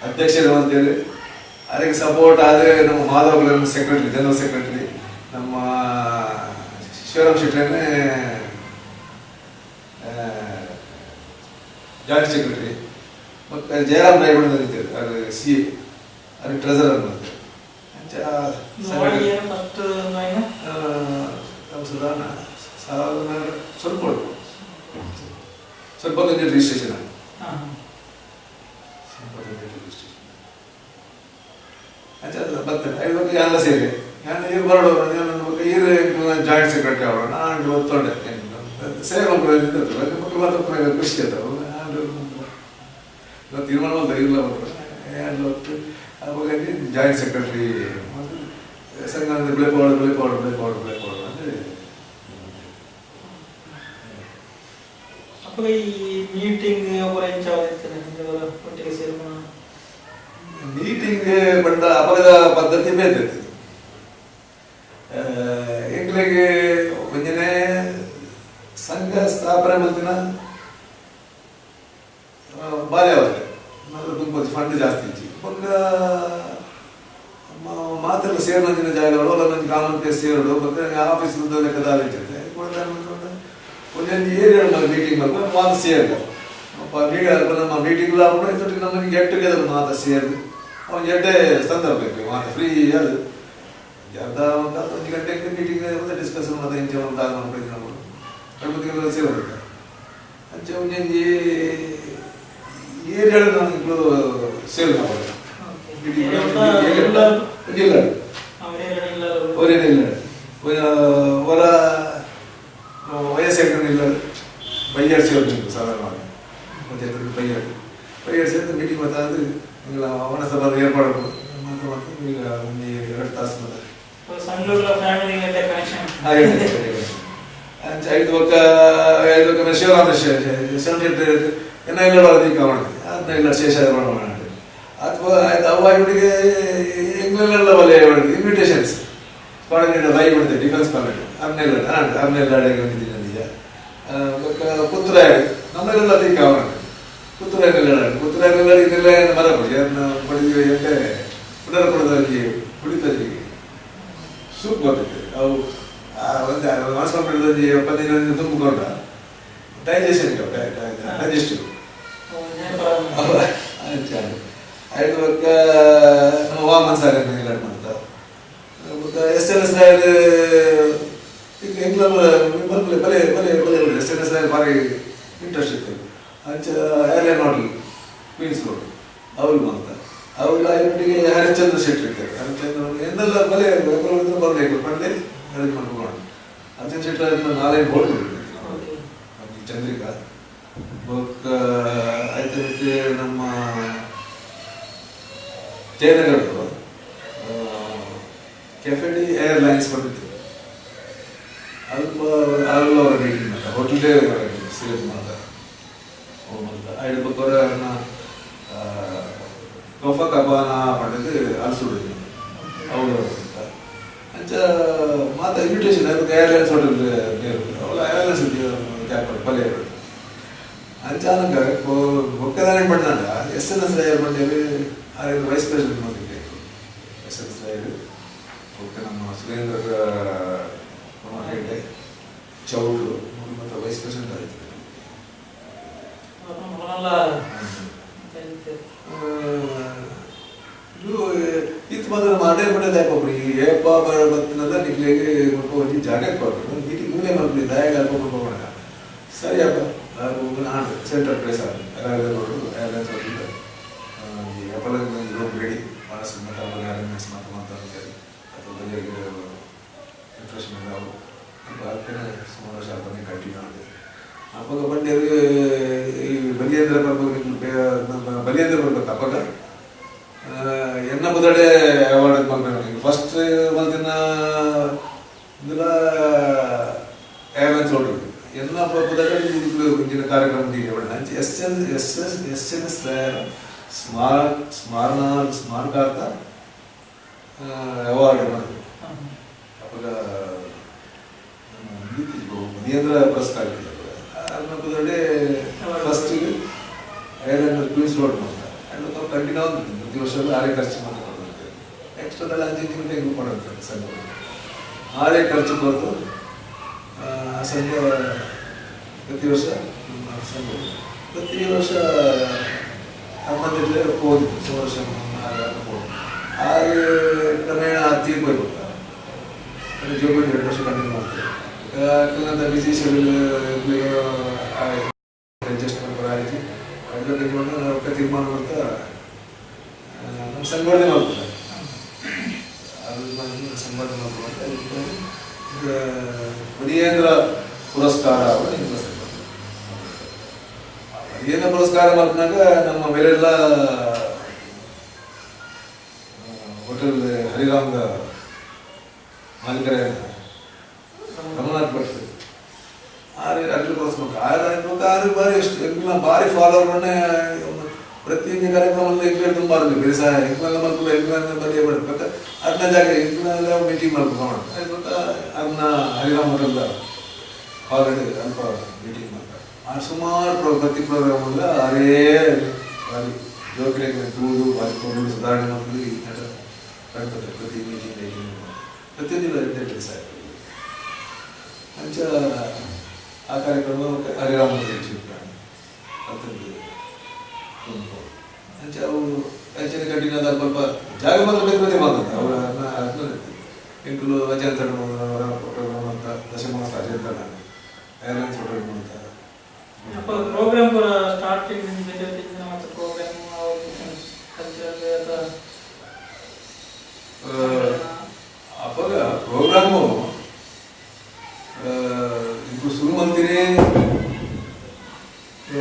ಅಧ್ಯಕ್ಷರು ಅಂತೇಳಿ ಅದಕ್ಕೆ ಸಪೋರ್ಟ್ ಆದರೆ ನಮ್ಮ ಮಾಧವ ಸೆಕ್ರೆಟರಿ, ಜನರಲ್ ಸೆಕ್ರೆಟರಿ, ನಮ್ಮ ಶಿವರಾಮ್ ಶೆಟ್ಟರನ್ನೇ ಜಾಯಿಂಟ್ ಸೆಕ್ರೆಟರಿ, ಮತ್ತು ಜಯರಾಮ್ ರಾಯಗೌಡ ಇದ್ದಾರೆ ಅದು ಸಿ ಎ, ಅದು ಟ್ರೆಸರರ್ ಮಾಡ್ತಾರೆ. ಸಾಧಾರಣ ಸ್ವಲ್ಪ ಸ್ವಲ್ಪ ರಿಜಿಸ್ಟ್ರೇಷನ್ ಸ್ವಲ್ಪ ರಿಜಿಸ್ಟ್ರೇಷನ್ ಅಚ್ಚ ಬರ್ತೇನೆ. ಐದು ಎಲ್ಲ ಸೇರಿ ನಾನು ಇರು ಬರೋಡು, ಇರು ಜಾಯಿಂಟ್ ಸೆಕ್ರೆಟರಿ ಅವಳು ನಾನು ಒತ್ತೊಂಡೆ ಸೇವೆ ಮಕ್ಕಳು ಮಕ್ಕಳು ಮಾತ್ರ ಖುಷಿ ಆಯ್ತು. ನಾನು ತೀರ್ಮಾನ ಮಾಡ್ತಾರೆ ಇಲ್ಲ ಮಕ್ಕಳು ಎರಡು ಹೊತ್ತು ಅವಾಗ ಜಾಯಿಂಟ್ ಸೆಕ್ರೆಟರಿ ಸಂಘ ಬೆಳೆಪಾಡು ಬೆಳೆಪಾಡು ಬೆಳೆಪಾಡು ಬೆಳೆಪಾಡು ಅಂದರೆ. ಅಪ್ಪ ಈ ಮೀಟಿಂಗ್ ಮೀಟಿಂಗ್ ಬಂದ ಅಪಗದ ಪದ್ಧತಿ ಬೇರೆ. ಎಂಗ್ಲಿಗೆ ಒಂಜನೇ ಸಂಘ ಸ್ಥಾಪನೆ ಮಲ್ತಿನ ಬಾಲ್ಯ ಅವಸ್ಥೆ ತುಂಬ ಫಂಡ್ ಜಾಸ್ತಿ ಇಚ್ಚಿ ಬೊಕ್ಕ ಮಾತೆಲ್ಲ ಸೇರಿನ ಜಾಗಗಳು ಅಲ್ಲ ನಂಗೆ ಕಾಮನ್ ಪ್ಲೇಸ್ ಸೇರೋಡು ಮತ್ತೆ ಆಫೀಸ್ ಲೆಕ್ಕದ ಆಲೋಚನೆ ಒಂದೊಂದು ಏರಿಯಾ ಮೀಟಿಂಗ್ ಮಲ್ಪ ಮಾತು ಸೇರಿಲ್ಲ ನಮ್ಮ ಮೀಟಿಂಗ್ ಆಪುಂಡು ನಮಗೆ ಗೆಟ್ ಟುಗೆದರ್ ಮಾತ ಸೇರಿದು ಒಂದು ಎಡ್ಡೆ ಸಂದರ್ಭ ಬೇಕು ಮಾತು ಫ್ರೀ ಅದು ಅರ್ಧ ಒಂದು ಗಂಟೆಗೆ ಮೀಟಿಂಗ್ ಮತ್ತೆ ಡಿಸ್ಕಸ್ ಮತ್ತೆ ಇಂಚೆ ಒಂದು ದಾದ ಮಾಡ್ಕೊಂಡು ಎರಡು ತಿಂಗಳು ಸೇರೋದು ಅಂಚೆ ಒಂಜೊಂಜಿ ಏರಿಯಾಡು ನಾನು ಸೇಲ್ ಮಾಡ್ಬೋದು ಇಲ್ಲ ಅವರೇನಿಲ್ಲ ಅವರ ವಯಸ್ಸು ಇಲ್ಲ ಬೈಯಾಡ್ ಸೇರೋದು ಸಾಧಾರಣವಾಗಿ ಮತ್ತೆ ಬೈಯಾಡ್ ಬೈಯಾಡ್ ಸೇರಿದ ಮೀಟಿಂಗ್ ಮತ್ತೆ ಅದು ಅವನ ಸಭಾ ಏರ್ಪಾಡು ಮತ್ತೆ ಮತ್ತೆ ಈಗ ಒಂದು 2 ತಾಸು ಮತ್ತೆ ಹಾಗೆ ಐದು ಪಕ್ಕ ಐದು ಪಕ್ಕ ಶಿವರಾಮ ಶೆಟ್ಟಿ ಎನ್ನ ಇಲ್ಲ ಕಾವಣ ಅದನ್ನ ಇಲ್ಲ ಶೇಷ ಮಾಡಿ ಅಥವಾ ಆಯ್ತು ಅವ ಇವನಿಗೆ ಇಂಗ್ಲೆಂಡೆಲ್ಲ ಬಲೆ ಇನ್ವಿಟೇಷನ್ಸ್ ಕಾಲೇಜ್ ಬೈ ಬಿಡ್ತೆ ಡಿಫೆನ್ಸ್ ಕಾಲೇಜ್ ಅಮ್ನೆಲ್ಲ ಅಮ್ನೆಲ್ಲ ಅಡಿಗೆ ಬಂದಿದ್ದೀನಿ ಬೊಕ್ಕ ಪುತ್ತೂರಾಯ ನಮ್ಮೆಲ್ಲ ಅದಕ್ಕೆ ಕಾವಣ ಪುತ್ತೂರಾಯನೆಲ್ಲ ಪುತ್ತೂರಾಯನೆಲ್ಲ ಇದೆಲ್ಲ ಮರ ಕೊಡಿ ಅದನ್ನ ಪಡೆದಿವಿ ಎಂటే ಪುಡರ ಪುಡದಲ್ಲಿ ಕುಡಿತಲ್ಲಿ ಸೂಪ್ ಬರ್ತೈತೆ ಅವು ಒಂದು ಮಾಂಸ 15 ತುಂಬಿಕೊಂಡ ಡೈಜೆಷನ್ ಡೈಜೆಸ್ಟಿವ್ ಐದು ಬೊಕ್ಕ ನಮ್ಮ ವಾಮನ್ ಸಾರ್ ಎಲ್ಲ ಮಾಡ್ತಾ ಬೊಕ್ಕ ಎಸ್ ಎನ್ ಎಸ್ ರಾಯರ್ ಎಂಗ್ಲ ಬಲೆ ಬಲೆ ಬಲೆ ಬಲೆ ಎಸ್ ಎನ್ ಎಸ್ ರಾಯರ್ ಭಾರಿ ಇಂಟ್ರೆಸ್ಟ್ ಇತ್ತು. ಅಂಚ ಏರ್ಲೈನ್ ಹೋಟೆಲ್ ಕ್ವೀನ್ಸ್ ರೋಡ್ ಅವ್ರು ಮಾಡ್ತಾರೆ ಅವ್ರು ಐವಟ್ಟಿಗೆ ಹರಿಶ್ಚಂದ್ರ ಶೆಟ್ಟಿ ಇರ್ತಾರೆ. ಹರಿಶ್ಚಂದ್ರ ಎಂದೆಲ್ಲ ಬಲೆ ಬರಬೇಕು ಪಂಡೆ ಅರೇಂಜ್ ಮಾಡ್ಕೊಂಡು ಹರಿಶ್ಚಂದ್ರ ಶೆಟ್ಟಿ ಅದನ್ನ 4-5 ಹೋಟೆಲ್ ಚಂದ್ರಿಕಾ ಬೊಕ್ಕ ಆಯ್ತು ನಮ್ಮ ಜಯನಗರದ್ದು ಕೆಫೆಡಿ ಏರ್ಲೈನ್ಸ್ ಬಂದಿತ್ತು ಅಲ್ಪ ಅಲ್ಲ ಅವರ ಮೀಟಿಂಗ್ ಮಾಡ್ತಾರೆ ಹೋಟೆಲೇ ಸೇವ್ ಮಾಡ್ತಾರೆ ಐದು ಬೊಕ್ಕವರ ಕೊಫ ಕಬಾನ ಪಡೆದು ಅಲ್ಸುಡು ಅವರು ಅಂಚ ಮಾತ ಇನ್ವಿಟೇಷನ್ ಅದಕ್ಕೆ ಏರ್ಲೈನ್ಸ್ ಹೋಟೆಲ್ ಅವಳ ಏರ್ಲೈನ್ಸ್ ಬಲೆ ಅಂಚಾನಕ ಬೊಕ್ಕದಾನೆ ಪಡೆದಂಡ ಎಸ್ ಎನ್ ಎಸ್ ರಾಯರ್ ಬಂದೇವಿ ಆರೇನು ವೈಸ್ ಪ್ರೆಸಿಡೆಂಟ್ ಬಂದಿದ್ದೆ ಎಸ್ ಎನ್ ಎಸ್ ರಾಯರ್ ಬೊಕ್ಕ ನಮ್ಮ ಸುರೇಂದ್ರ ಕುಮಾರ್ ಹೆಗ್ಡೆ ಚೌಡ್ರು ಮತ್ತು ವೈಸ್ ಪ್ರೆಸಿಡೆಂಟ್ ಆಗಿತ್ತು. ಇದು ಇತ್ತು ಮಾತ್ರ ನಮ್ಮ ಅಡೆ ಮನೆ ದಾಯಕೊಬ್ರಿ ಏಪ ಬತ್ತಿನಲ್ಲ ನಿಗ್ಲಿಗೆ ಒಂಜಿ ಜಾಗಕ್ಕೆ ಬರ್ಬೇಕು ಮೀಟಿಂಗ್ ಮೂಲೆ ಮಾಡ್ಬಿಡಿ ದಾಯಕ ಹಾಕೊಂಡು ಸರಿಯಪ್ಪ ಹಾಂ ಸೆಂಟ್ರಲ್ ಪ್ಲೇಸ್ ಆಗ ನೋಡು ಏರ್ಲೈನ್ಸ್ ಹೋಟೆಲ್ ಅಪಲ ರೂಮ್ ರೆಡಿ ಮನಸ್ಸು ಮತ್ತು ಆಮೇಲೆ ಅರೇಂಜ್ಮೆಂಟ್ಸ್ ಮಾತ್ರ ಮಾತಾಡ್ತಾರೆ ಅಥವಾ ಬಜೆಟ್ ರಿಫ್ರೆಶ್ಮೆಂಟ್ ಅವು ಆಗ್ತಾನೆ ಸುಮಾರು ವರ್ಷ ಹಬ್ಬನೇ ಕಂಟಿನ್ಯೂ ಆಗಿದೆ. ಅವಾಗ ಬಂಡಿಯವ್ರಿಗೆ ಈ ಬಲಿಯೇಂದ್ರ ಬರ್ಬೇಕು ಬಲಿಯೇಂದ್ರ ಬರ್ಬೇಕು ಅಪ್ಪಾಗ ಎನ್ನ ಬದಡೆ ಅವಾರ್ಡ್ ಬಂದ ಫಸ್ಟ್ ಮಲ್ತಿನ ಇಂದಲ ಏರ್ಲೈನ್ಸ್ ಹೋಟೆಲ್ ಎನ್ನ ಬದಡೆ ಇಂಜಿನ ಕಾರ್ಯಕ್ರಮ S N S S S N S ಸ್ಮಾರಕ ಸ್ಮಾರಕಾರ್ಥ ಅವಾರ್ಡ್ ಮಾಡಿದ್ರು. ಅವಾಗ ಮನಿಯೇಂದ್ರ ಪುರಸ್ಕಾರ ಅದನ್ನ ಬದಡೆ ಫಸ್ಟ್ ಏರ್ಲೈನ್ ನ್ಯೂಸ್ ರೋಡ್ ಮಾಡ್ತಾರೆ ಅಂಡ್ ಕಂಟಿನ್ಯೂ ಆಗುತ್ತೆ ಪ್ರತಿ ವರ್ಷ ಆರೇ ಖರ್ಚು ಮಾಡ್ತಾರೆ ಎಕ್ಸ್ಟ್ರಾದೆಲ್ಲ ಅಂಚೆ ತೆಗೆದು ಕೊಡುತ್ತಾರೆ ಸಂಘ ಆರೇ ಖರ್ಚು ಕೊಟ್ಟು ಸಂಘ ಪ್ರತಿ ವರ್ಷ ಸಂಘ ಪ್ರತಿ ವರ್ಷ ಸಂಬಂಧಿಸಿದ್ರೆ ಹೋಗಿತ್ತು ವರ್ಷ ಹಾಗೆ ಕ್ರಮೇಣ ತೀರ್ಪು ಹೋಗ್ತಾರೆ ಜೋಬಿಟ್ಟು 2 ವರ್ಷ ಕಂಟಿನ್ಯೂ ಮಾಡ್ತಾರೆ ಕೆಲವೊಂದು ಬಿಸಿ ಶೆಡ್ಯೂಲ್ ಅಡ್ಜಸ್ಟ್ಮೆಂಟ್ ಕೂಡ ಆಯಿತು ಅಡ್ವೊಕೇಟ್ ನಾವು ತೀರ್ಮಾನ ಮಾಡ್ತಾ ನಮ್ಮ ಸಂಘಟನೆ ಮಾಡ್ತಾರೆ ಅದು ಸಂಘಟನೆ ಮಾಡ್ತಾರೆ ಬಲಿಯೇಂದ್ರ ಪುರಸ್ಕಾರ ಬಲಿಯೇಂದ್ರ ಪುರಸ್ಕಾರ ಮಾಡಿದಾಗ ನಮ್ಮ ಮೇಲೆಲ್ಲ ಹೋಟೆಲ್ ಹರಿರಾಮ್ದ ಮಾಲೀಕರೇ ರಮನಾಥ್ ಭಟ್ ಆರು ಅಲ್ಲಿ ಪುರಸ್ಕಾರ ಆರು ಬಾರಿ ಎಷ್ಟು ಎಂಗ್ಲ ಭಾರಿ ಫಾಲೋವರ್ನೇ ಪ್ರತಿಯೊಂದು ಕಾರ್ಯಕ್ರಮದಲ್ಲಿ ಎಂಗ್ಲ ತುಂಬ ಇರಲಿ ಬೇರೆ ಸಹ ಎಂಗ್ಲೆಲ್ಲ ಮಕ್ಕಳು ಎಂಗ್ಲನ್ನ ಬಲಿಯ ಮಾಡಬೇಕು ಅದನ್ನ ಜಾಗ ಎಂಗ್ಲೆಲ್ಲ ಮೀಟಿಂಗ್ ಮಾಡ್ಬೇಕು ಅದಕ್ಕೆ ಅದನ್ನ ಹರಿರಾಮ್ ಹೋಟೆಲ್ದ ಆಲ್ರೆಡಿ ಅಲ್ಪ ಮೀಟಿಂಗ್ ಮಾಡ್ತಾರೆ ಆ ಸುಮಾರು ಪ್ರತಿ ಪ್ರೋಗ್ರಾಮ್ ಅಂದ್ರೆ ಅರೇ ಭಾರಿ ಜೋಕಿಗೆ ತೂದು ಭಾರಿ ಕೊಡು ಸುಧಾರಣೆ ಮಾಡ್ತೀವಿ ಈ ಥರ ಕಾಣ್ತದೆ ಪ್ರತಿ ಮೀಟಿಂಗ್ ಪ್ರತಿಯೊಂದು ಕೆಲಸ ಆಯ್ತು ಅಂಚ ಆ ಕಾರ್ಯಕ್ರಮ ಹರಿರಾಮ್ ಅಂಚ ಅವು ಅಂಚನೆ ಕಂಟಿನ್ಯೂ ಆದಾಗ ಸ್ವಲ್ಪ ಜಾಗ ಬಂದ್ರೆ ಬೇರೆ ಬೇರೆ ಬಂದಂತ ಅವರ ಎಂಕುಲು ಅಜಂತ ಅಂತ ದಶಮಾಸ ಅಜಂತ ಏರ್ಲೈನ್ಸ್ ಹೋಟೆಲ್ ಅಂತ ಪ್ರೋಗ್ರಾಮ್ ಕೂಡ ಸ್ಟಾರ್ಟಿಂಗ್ ಪ್ರೋಗ್ರಾಮ್ ಕಲ್ಚರಲ್ ಅವಾಗ ಪ್ರೋಗ್ರಾಮು ఇప్పుడు ಶುರು ಮಾಡ್ತೀನಿ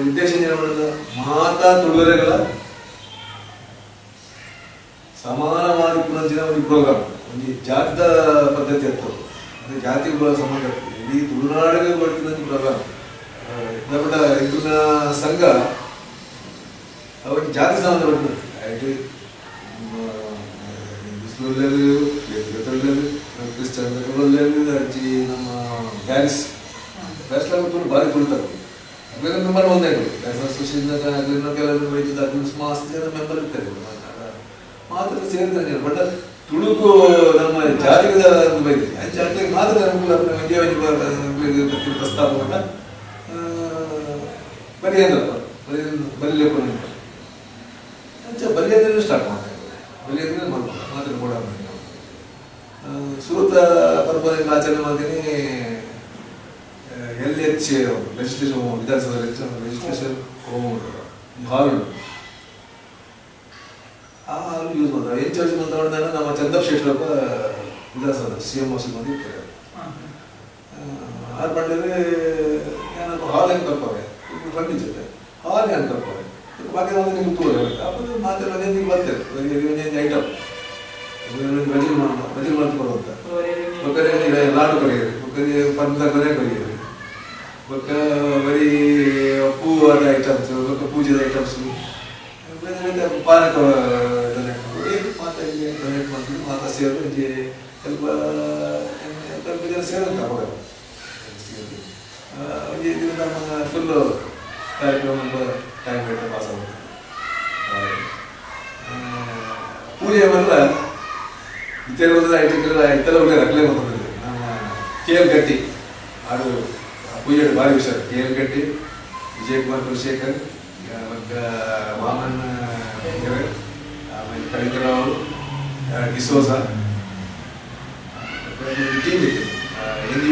ಉದ್ದೇಶ ಏನು ಮಾಡೋದು ಮಾತಾ ತುಳುವರೆಗಳ ಸಮಾನವಾದ ಪುನರ್ಜನ ಒಂದು ಪ್ರೋಗ್ರಾಮ್ ಒಂದು ಜಾತಿದ ಪದ್ಧತಿ ಅತ್ತು ಅಂದರೆ ಜಾತಿಗಳ ಸಂಬಂಧ ಇಡೀ ತುಳುನಾಡಿಗೆ ಬರ್ತಿದ್ದ ಪ್ರೋಗ್ರಾಮ್ ದೊಡ್ಡ ಇದನ್ನ ಸಂಘ ಅವರಿಗೆ ಜಾತಿ ಸಂಬಂಧ ಪಟ್ಟಿದ್ದಂತೆ ಮುಸ್ಲಿಮರು ಕ್ರಿಶ್ಚಿಯನ್ ಅಜ್ಜಿ ನಮ್ಮ ಬ್ಯಾರಿಸ್ ಬ್ಯಾರಿಸ್ ತುಳು ಭಾರಿ ತುಳಿತಾರೆ ಅಗ್ಲಿನ ಮೆಂಬರ್ ಒಂದೇ ಬ್ಯಾರಿಸ್ ಅಸೋಸಿಯೇಷನ್ ಅಗ್ಲಿನ ಕೆಲವರು ವೈದ್ಯದ ಮಸ್ತ್ ಜನ ಮೆಂಬರ್ ಇರ್ತಾರೆ ಮಾತ್ರ ಸೇರಿದ್ರೆ ಬಟ್ ತುಳುಕು ನಮ್ಮ ಜಾತಿಗೆ ಬೈದೆ ಆ ಜಾತಿಗೆ ಮಾತ್ರ ಅನುಕೂಲ ಪ್ರಸ್ತಾಪ ಉಂಟ ಬಲಿಯಂದ್ರಪ್ಪ ಬಲಿಯಪ್ಪ ಅಂಚ ಬಲಿಯಂದ್ರೆ ಸ್ಟಾರ್ಟ್ ಮಾಡ್ತಾರೆ ಬಲಿಯಂದ್ರೆ ಮಾಡ್ತಾರೆ ಮಾತ್ರ ಬೋಡ ಸುರುತ ಪರ್ಬ ಆಚರಣೆ ಮಾಡ್ತೀನಿ ಎಲ್ ಎಚ್ ಲೆಜಿಸ್ಲೇಷನ್ ವಿಧಾನಸಭಾ ಲೆಜಿಸ್ಲೇಷನ್ ಹಾಲ್ ಆ ಹಾಲ್ ಯೂಸ್ ಮಾಡ್ತಾರೆ ಎನ್ ಚಾರ್ಜ್ ಬಂದ ನಮ್ಮ ಚಂದಪ್ ಶೆಟ್ಟರಪ್ಪ ವಿಧಾನಸಭಾ ಸಿ ಎಂ ಆಫೀಸ್ ಬಂದು ಇರ್ತಾರೆ ಆರು ಬಂದರೆ ಏನಪ್ಪ ಹಾಲ್ ಹೆಂಗೆ ತಪ್ಪವೆ ಫರ್ನಿಚರ್ ಹಾಲ್ ಹೆಂಗೆ ತಪ್ಪವೆ ಬಾಕಿ ಒಂದು ನಿಮ್ಗೆ ತೂರ ಅప్పుడు ಮಾತ್ರ ಒಂದೊಂದು ಬರ್ತೇವೆ ಒಂದೊಂದು ಐಟಮ್ ಬಜಿ ಬಜಿ ಮಾಡ್ಕೊಡುವಂತ ಬೊಕ್ಕರೆ ಲಾಡು ಕೊರಿಯರು ಬೊಕ್ಕರೆ ಪಂದ ಕೊನೆ ಕೊರಿಯರು ಬೊಕ್ಕ ಬರೀ ಹೂವಾದ ಐಟಮ್ಸ್ ಬೊಕ್ಕ ಪೂಜೆದ ಐಟಮ್ಸ್ ಪಾನಕ ಡೊನೇಟ್ ಮಾಡೋದು ಮಾತಾ ಇಲ್ಲಿ ಡೊನೇಟ್ ಮಾಡ್ತೀವಿ ಮಾತಾ ಸೇರು ಒಂಜಿ ಸ್ವಲ್ಪ ಸ್ವಲ್ಪ ಜನ ಸೇರುವಂತ ಅವಾಗ ಒಂಜಿ ಇದು ನಮ್ಮ ಫುಲ್ಲು ಕಾರ್ಯಕ್ರಮ ಟೈಮ್ ಬೇಕು ಪಾಸ್ ಆಗುತ್ತೆ. ಪೂಜೆ ಮಾತ್ರ ಇತ್ತೆಲ್ಲ ಇತ್ತೆಲ್ಲ ಒಳ್ಳೆ ರಕ್ಲೆ ಬಂದಿದೆ ನಮ್ಮ ಕೆ ಎಲ್ ಗಟ್ಟಿ ಅದು ಪೂಜೆ ಭಾರಿ ಹುಷಾರು ಕೆ ಎಲ್ ಗಟ್ಟಿ ವಿಜಯಕುಮಾರ್ ಕುಲಶೇಖರ್ ಮತ್ತು ವಾಮನ್ ಆಮೇಲೆ ಕಳಿಂಗರಾವ್ ಡಿಸೋಜ ಟೀಮ್ ಇತ್ತು ಎನ್ ಜಿ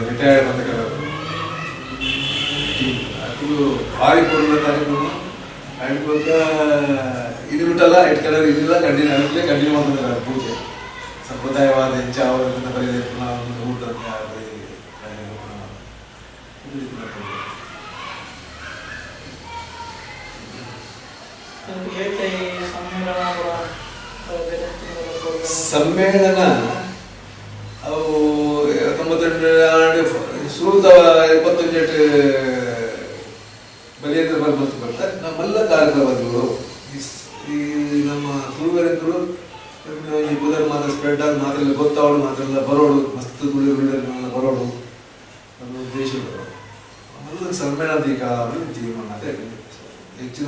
ರಿಟೈರ್ಡ್ ಅಂತ ಟೀಮ್ ಅದು ಭಾರಿ ಕೊಡುವ ಕಾರ್ಯಕ್ರಮ ಆ್ಯಂಡ್ ಇದು ಬಿಟ್ಟಲ್ಲ it colour ಇದೆಲ್ಲ ಕಂಟಿನ್ಯೂ ಆಗಲೇ ಕಂಟಿನ್ಯೂ ಮಾಡ್ತಾರೆ ಪೂಜೆ ಸಂಪ್ರದಾಯವಾದ ಹೆಚ್ಚು ಅವರಿಂದ ಬರೀ ಪುನಃ ಊಟ ಬರೀ ಸಮ್ಮೇಳನ ಅವು 92 ಸುರುತ 28 ಬಲಿಯೇಂದ್ರ ಬರ್ಬಂತು ಬರ್ತಾರೆ ನಮ್ಮೆಲ್ಲ ಕಾರ್ಯಕ್ರಮಗಳು ಈ ನಮ್ಮ ತುಳುವರೆಂತಳು ಈ ಬುಧರ್ ಮಾತ್ರ ಸ್ಪ್ರೆಡ್ ಆಗಿ ಮಾತ್ರ ಗೊತ್ತಾವಳು ಮಾತ್ರ ಎಲ್ಲ ಬರೋಡು ಮಸ್ತ್ ತುಳುವೆಲ್ಲ ಬರೋಡು ನಮ್ಮ ಉದ್ದೇಶಗಳು ಆಮೇಲೆ ಸಮ್ಮೇಳನ ಈಗ ಜೀವನ ಅಂತ ಹೆಚ್ಚಿನ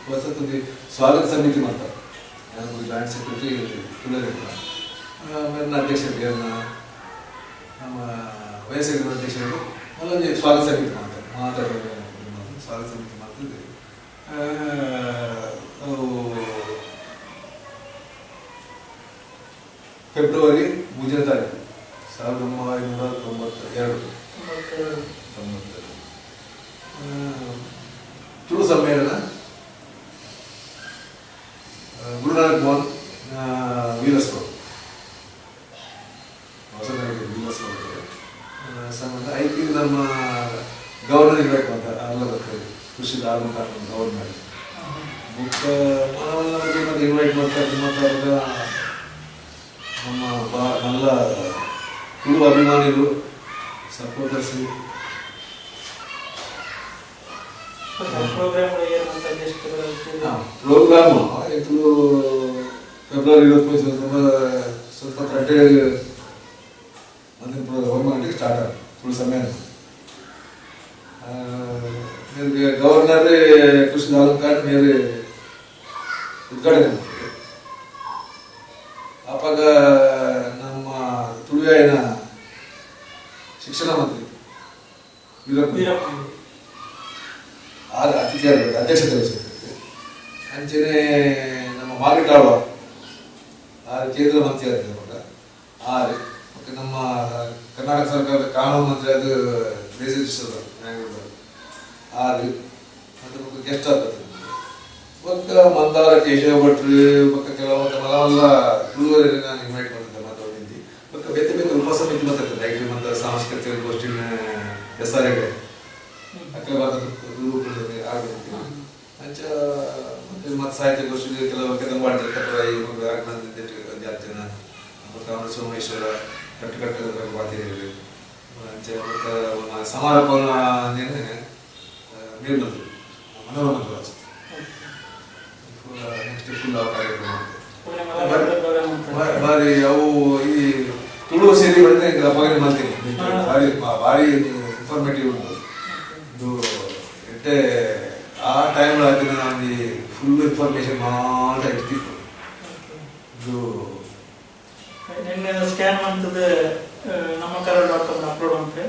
ಹೊಸತೊಂದು ಸ್ವಾಗತ ಸಮಿತಿ ಮಾಡ್ತಾರೆ. ಜಾಯಿಂಟ್ ಸೆಕ್ರೆಟರಿ ತುಳರಿ ಮೇಲಿನ ಅಧ್ಯಕ್ಷರು ನಮ್ಮ ವಯಸ್ಸಿನ ಅಧ್ಯಕ್ಷರು ಅಲ್ಲೊಂದು ಸ್ವಾಗತ ಸಮಿತಿ ಮಾಡ್ತಾರೆ, ಮಾತಾಡೋದು ಸ್ವಾಗತ ಸಮಿತಿ ಮಾಡ್ತಿದ್ದೆ. ಅವು ಫೆಬ್ರವರಿ 3ನೇ ತಾರೀಕು 1992 ತುಳು ಸಮ್ಮೇಳನ ಗುರುನಾನಕ್ ಭವನ್ ವೀರಸ್ವಾಮಿ ಹೊಸನಗರ ವೀರಸ್ವಾಮಿ ಸಂಬಂಧ ಐತಿ. ನಮ್ಮ ಗವರ್ನರ್ ಇರಬೇಕು ಅಂತ ಅಲ್ಲ ಬರ್ತಾರೆ, ಕೃಷಿ ಆರ್ಮುಖ ಗವರ್ನರ್ ಬುಕ್ಕ ಮತ್ತೆ ಇನ್ವೈಟ್ ಮಾಡ್ತಾರೆ. ಮಾತಾಡುವಾಗ ನಮ್ಮ ನಲ್ಲ ತುಳು ಅಭಿಮಾನಿಗಳು ಸಪೋರ್ಟರ್ಸ್ ಪ್ರೋಗ್ರಾಮು ಇದು ಫೆಬ್ರವರಿ 23 ಸ್ವಲ್ಪ ಗಂಟೆ ಮುಂದಿನ 1 ಗಂಟೆಗೆ ಸ್ಟಾರ್ಟ್ ಆಗುತ್ತೆ ತುಳು ಸಮ್ಮೇಳನ. ಗವರ್ನರ್ ಕೃಷಿ ಅಲಂಕಾರ ಮೇಲೆ ಉದ್ಘಾಟನೆ ಮಾಡ್ತಾರೆ. ಆವಾಗ ನಮ್ಮ ತುಳುವಿನ ಶಿಕ್ಷಣ ಮಂತ್ರಿ ವೀರಪ್ಪ ಆಗ ಅತಿಥಿಯಾಗಬೇಕು, ಅಧ್ಯಕ್ಷತೆ ವಹಿಸಿರ್ತಾರೆ. ಅಂಚೆನೆ ನಮ್ಮ ಮಾರ್ಕೆಟ್ ಆಳುವ ಆರು ಕೇಂದ್ರ ಮಂತ್ರಿ ಆಗಿದ್ದಾಗ ಆರು, ಮತ್ತು ನಮ್ಮ ಕರ್ನಾಟಕ ಸರ್ಕಾರದ ಕಾನೂನು ಮಂತ್ರಿ ಅದು ಬೇಸಿಸೋದು ಆರು, ಮತ್ತು ಗೆಸ್ಟ್ ಆಗ್ತದೆ. ಮತ್ತು ಮಂದಾರ ಕೇಶವ ಭಟ್ರು ಮತ್ತು ಕೆಲವು ಮತ್ತು ಮಲವಲ್ಲ ತುಳುವರೆಲ್ಲ ನಾನು ಇನ್ವೈಟ್ ಮಾಡಿದ್ದೆ ಮಾತಾಡಿದ್ದಿ. ಮತ್ತು ಬೇರೆ ಬೇರೆ ಉಪಸಮಿತಿ ಮಾತಾಡ್ತದೆ ಐಟಿ ಮತ್ತು ಸಾಂಸ್ಕೃತಿಕ ಗೋಷ್ಠಿನ ಎಸ್ ಆರ್ ಎಗೆ ಅಖಿಲ ಭಾರತ ಆಗಬೇಕು ಅಂಚ. ಮತ್ತು ಮತ್ತು ಸಾಹಿತ್ಯ ಗೋಷ್ಠಿ ಕೆಲವು ಕೆದಂಬಾಡಿ ಜಾಸ್ತಿ ಜನ ಮತ್ತು ಅಮೃತ ಸೋಮೇಶ್ವರ ಕಟ್ಟುಕಟ್ಟದ ಬಗ್ಗೆ ಅಂಚೆ. ಮತ್ತು ಸಮಾರೋಪ ಮೇಲ್ಮಂತ್ರಿ ಮನೋರಮ ರಾಜ್ ನೆಕ್ಸ್ಟ್ ಫುಲ್ ಕಾರ್ಯಕ್ರಮ ಬಾರಿ. ಅವು ಈ ತುಳು ಸೇರಿ ಬಂದರೆ ಅವಾಗಲೇ ಮಾಡ್ತೀನಿ, ಭಾರಿ ಭಾರಿ ಇನ್ಫಾರ್ಮೇಟಿವ್ ಉಂಟು ಇದು. ಎಟ್ಟೆ ಆ ಟೈಮ್ ಹಾಕಿದ ನಮಗೆ ಫುಲ್ ಇನ್ಫಾರ್ಮೇಶನ್ ಮಾತ್ರ ಇರ್ತಿತ್ತು ಇದು. ನಿನ್ನೆ ಸ್ಕ್ಯಾನ್ ಮಾಡ್ತದೆ ನಮ್ಮ ಕನ್ನಡ ಡಾಟ್ ಕಾಮ್ ಅಪ್ಲೋಡ್ ಮಾಡ್ತೆ.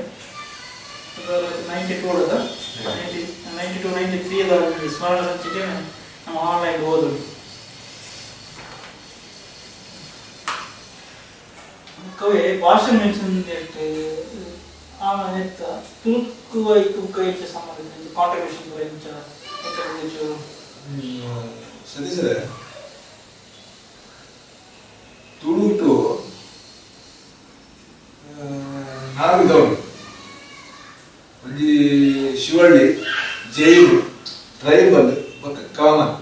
92 ಅದ 92 93 ಅದ ಸ್ಮರಣ ಸಂಚಿಕೆ ನಮ್ಮ ಆನ್ಲೈನ್ ಓದೋದು. ಕವಿ ಭಾಷೆ ಮೆನ್ಷನ್ ಆಮೇಲೆ ತುಳುಕು ಐಕು ಹೆಚ್ಚು ಸಂಬಂಧಿಸಿದ ಕಾಂಟ್ರಿಬ್ಯೂಷನ್ ಇಂಚ ಸತೀಶರೇ, ತುಳುಟು ನಾಲ್ಕು ಇದಾವೆ. ಒಂಜಿ ಶಿವಳ್ಳಿ, ಜೈನು, ಟ್ರೈಬಲ್ ಮತ್ತು ಕಾಮನ್.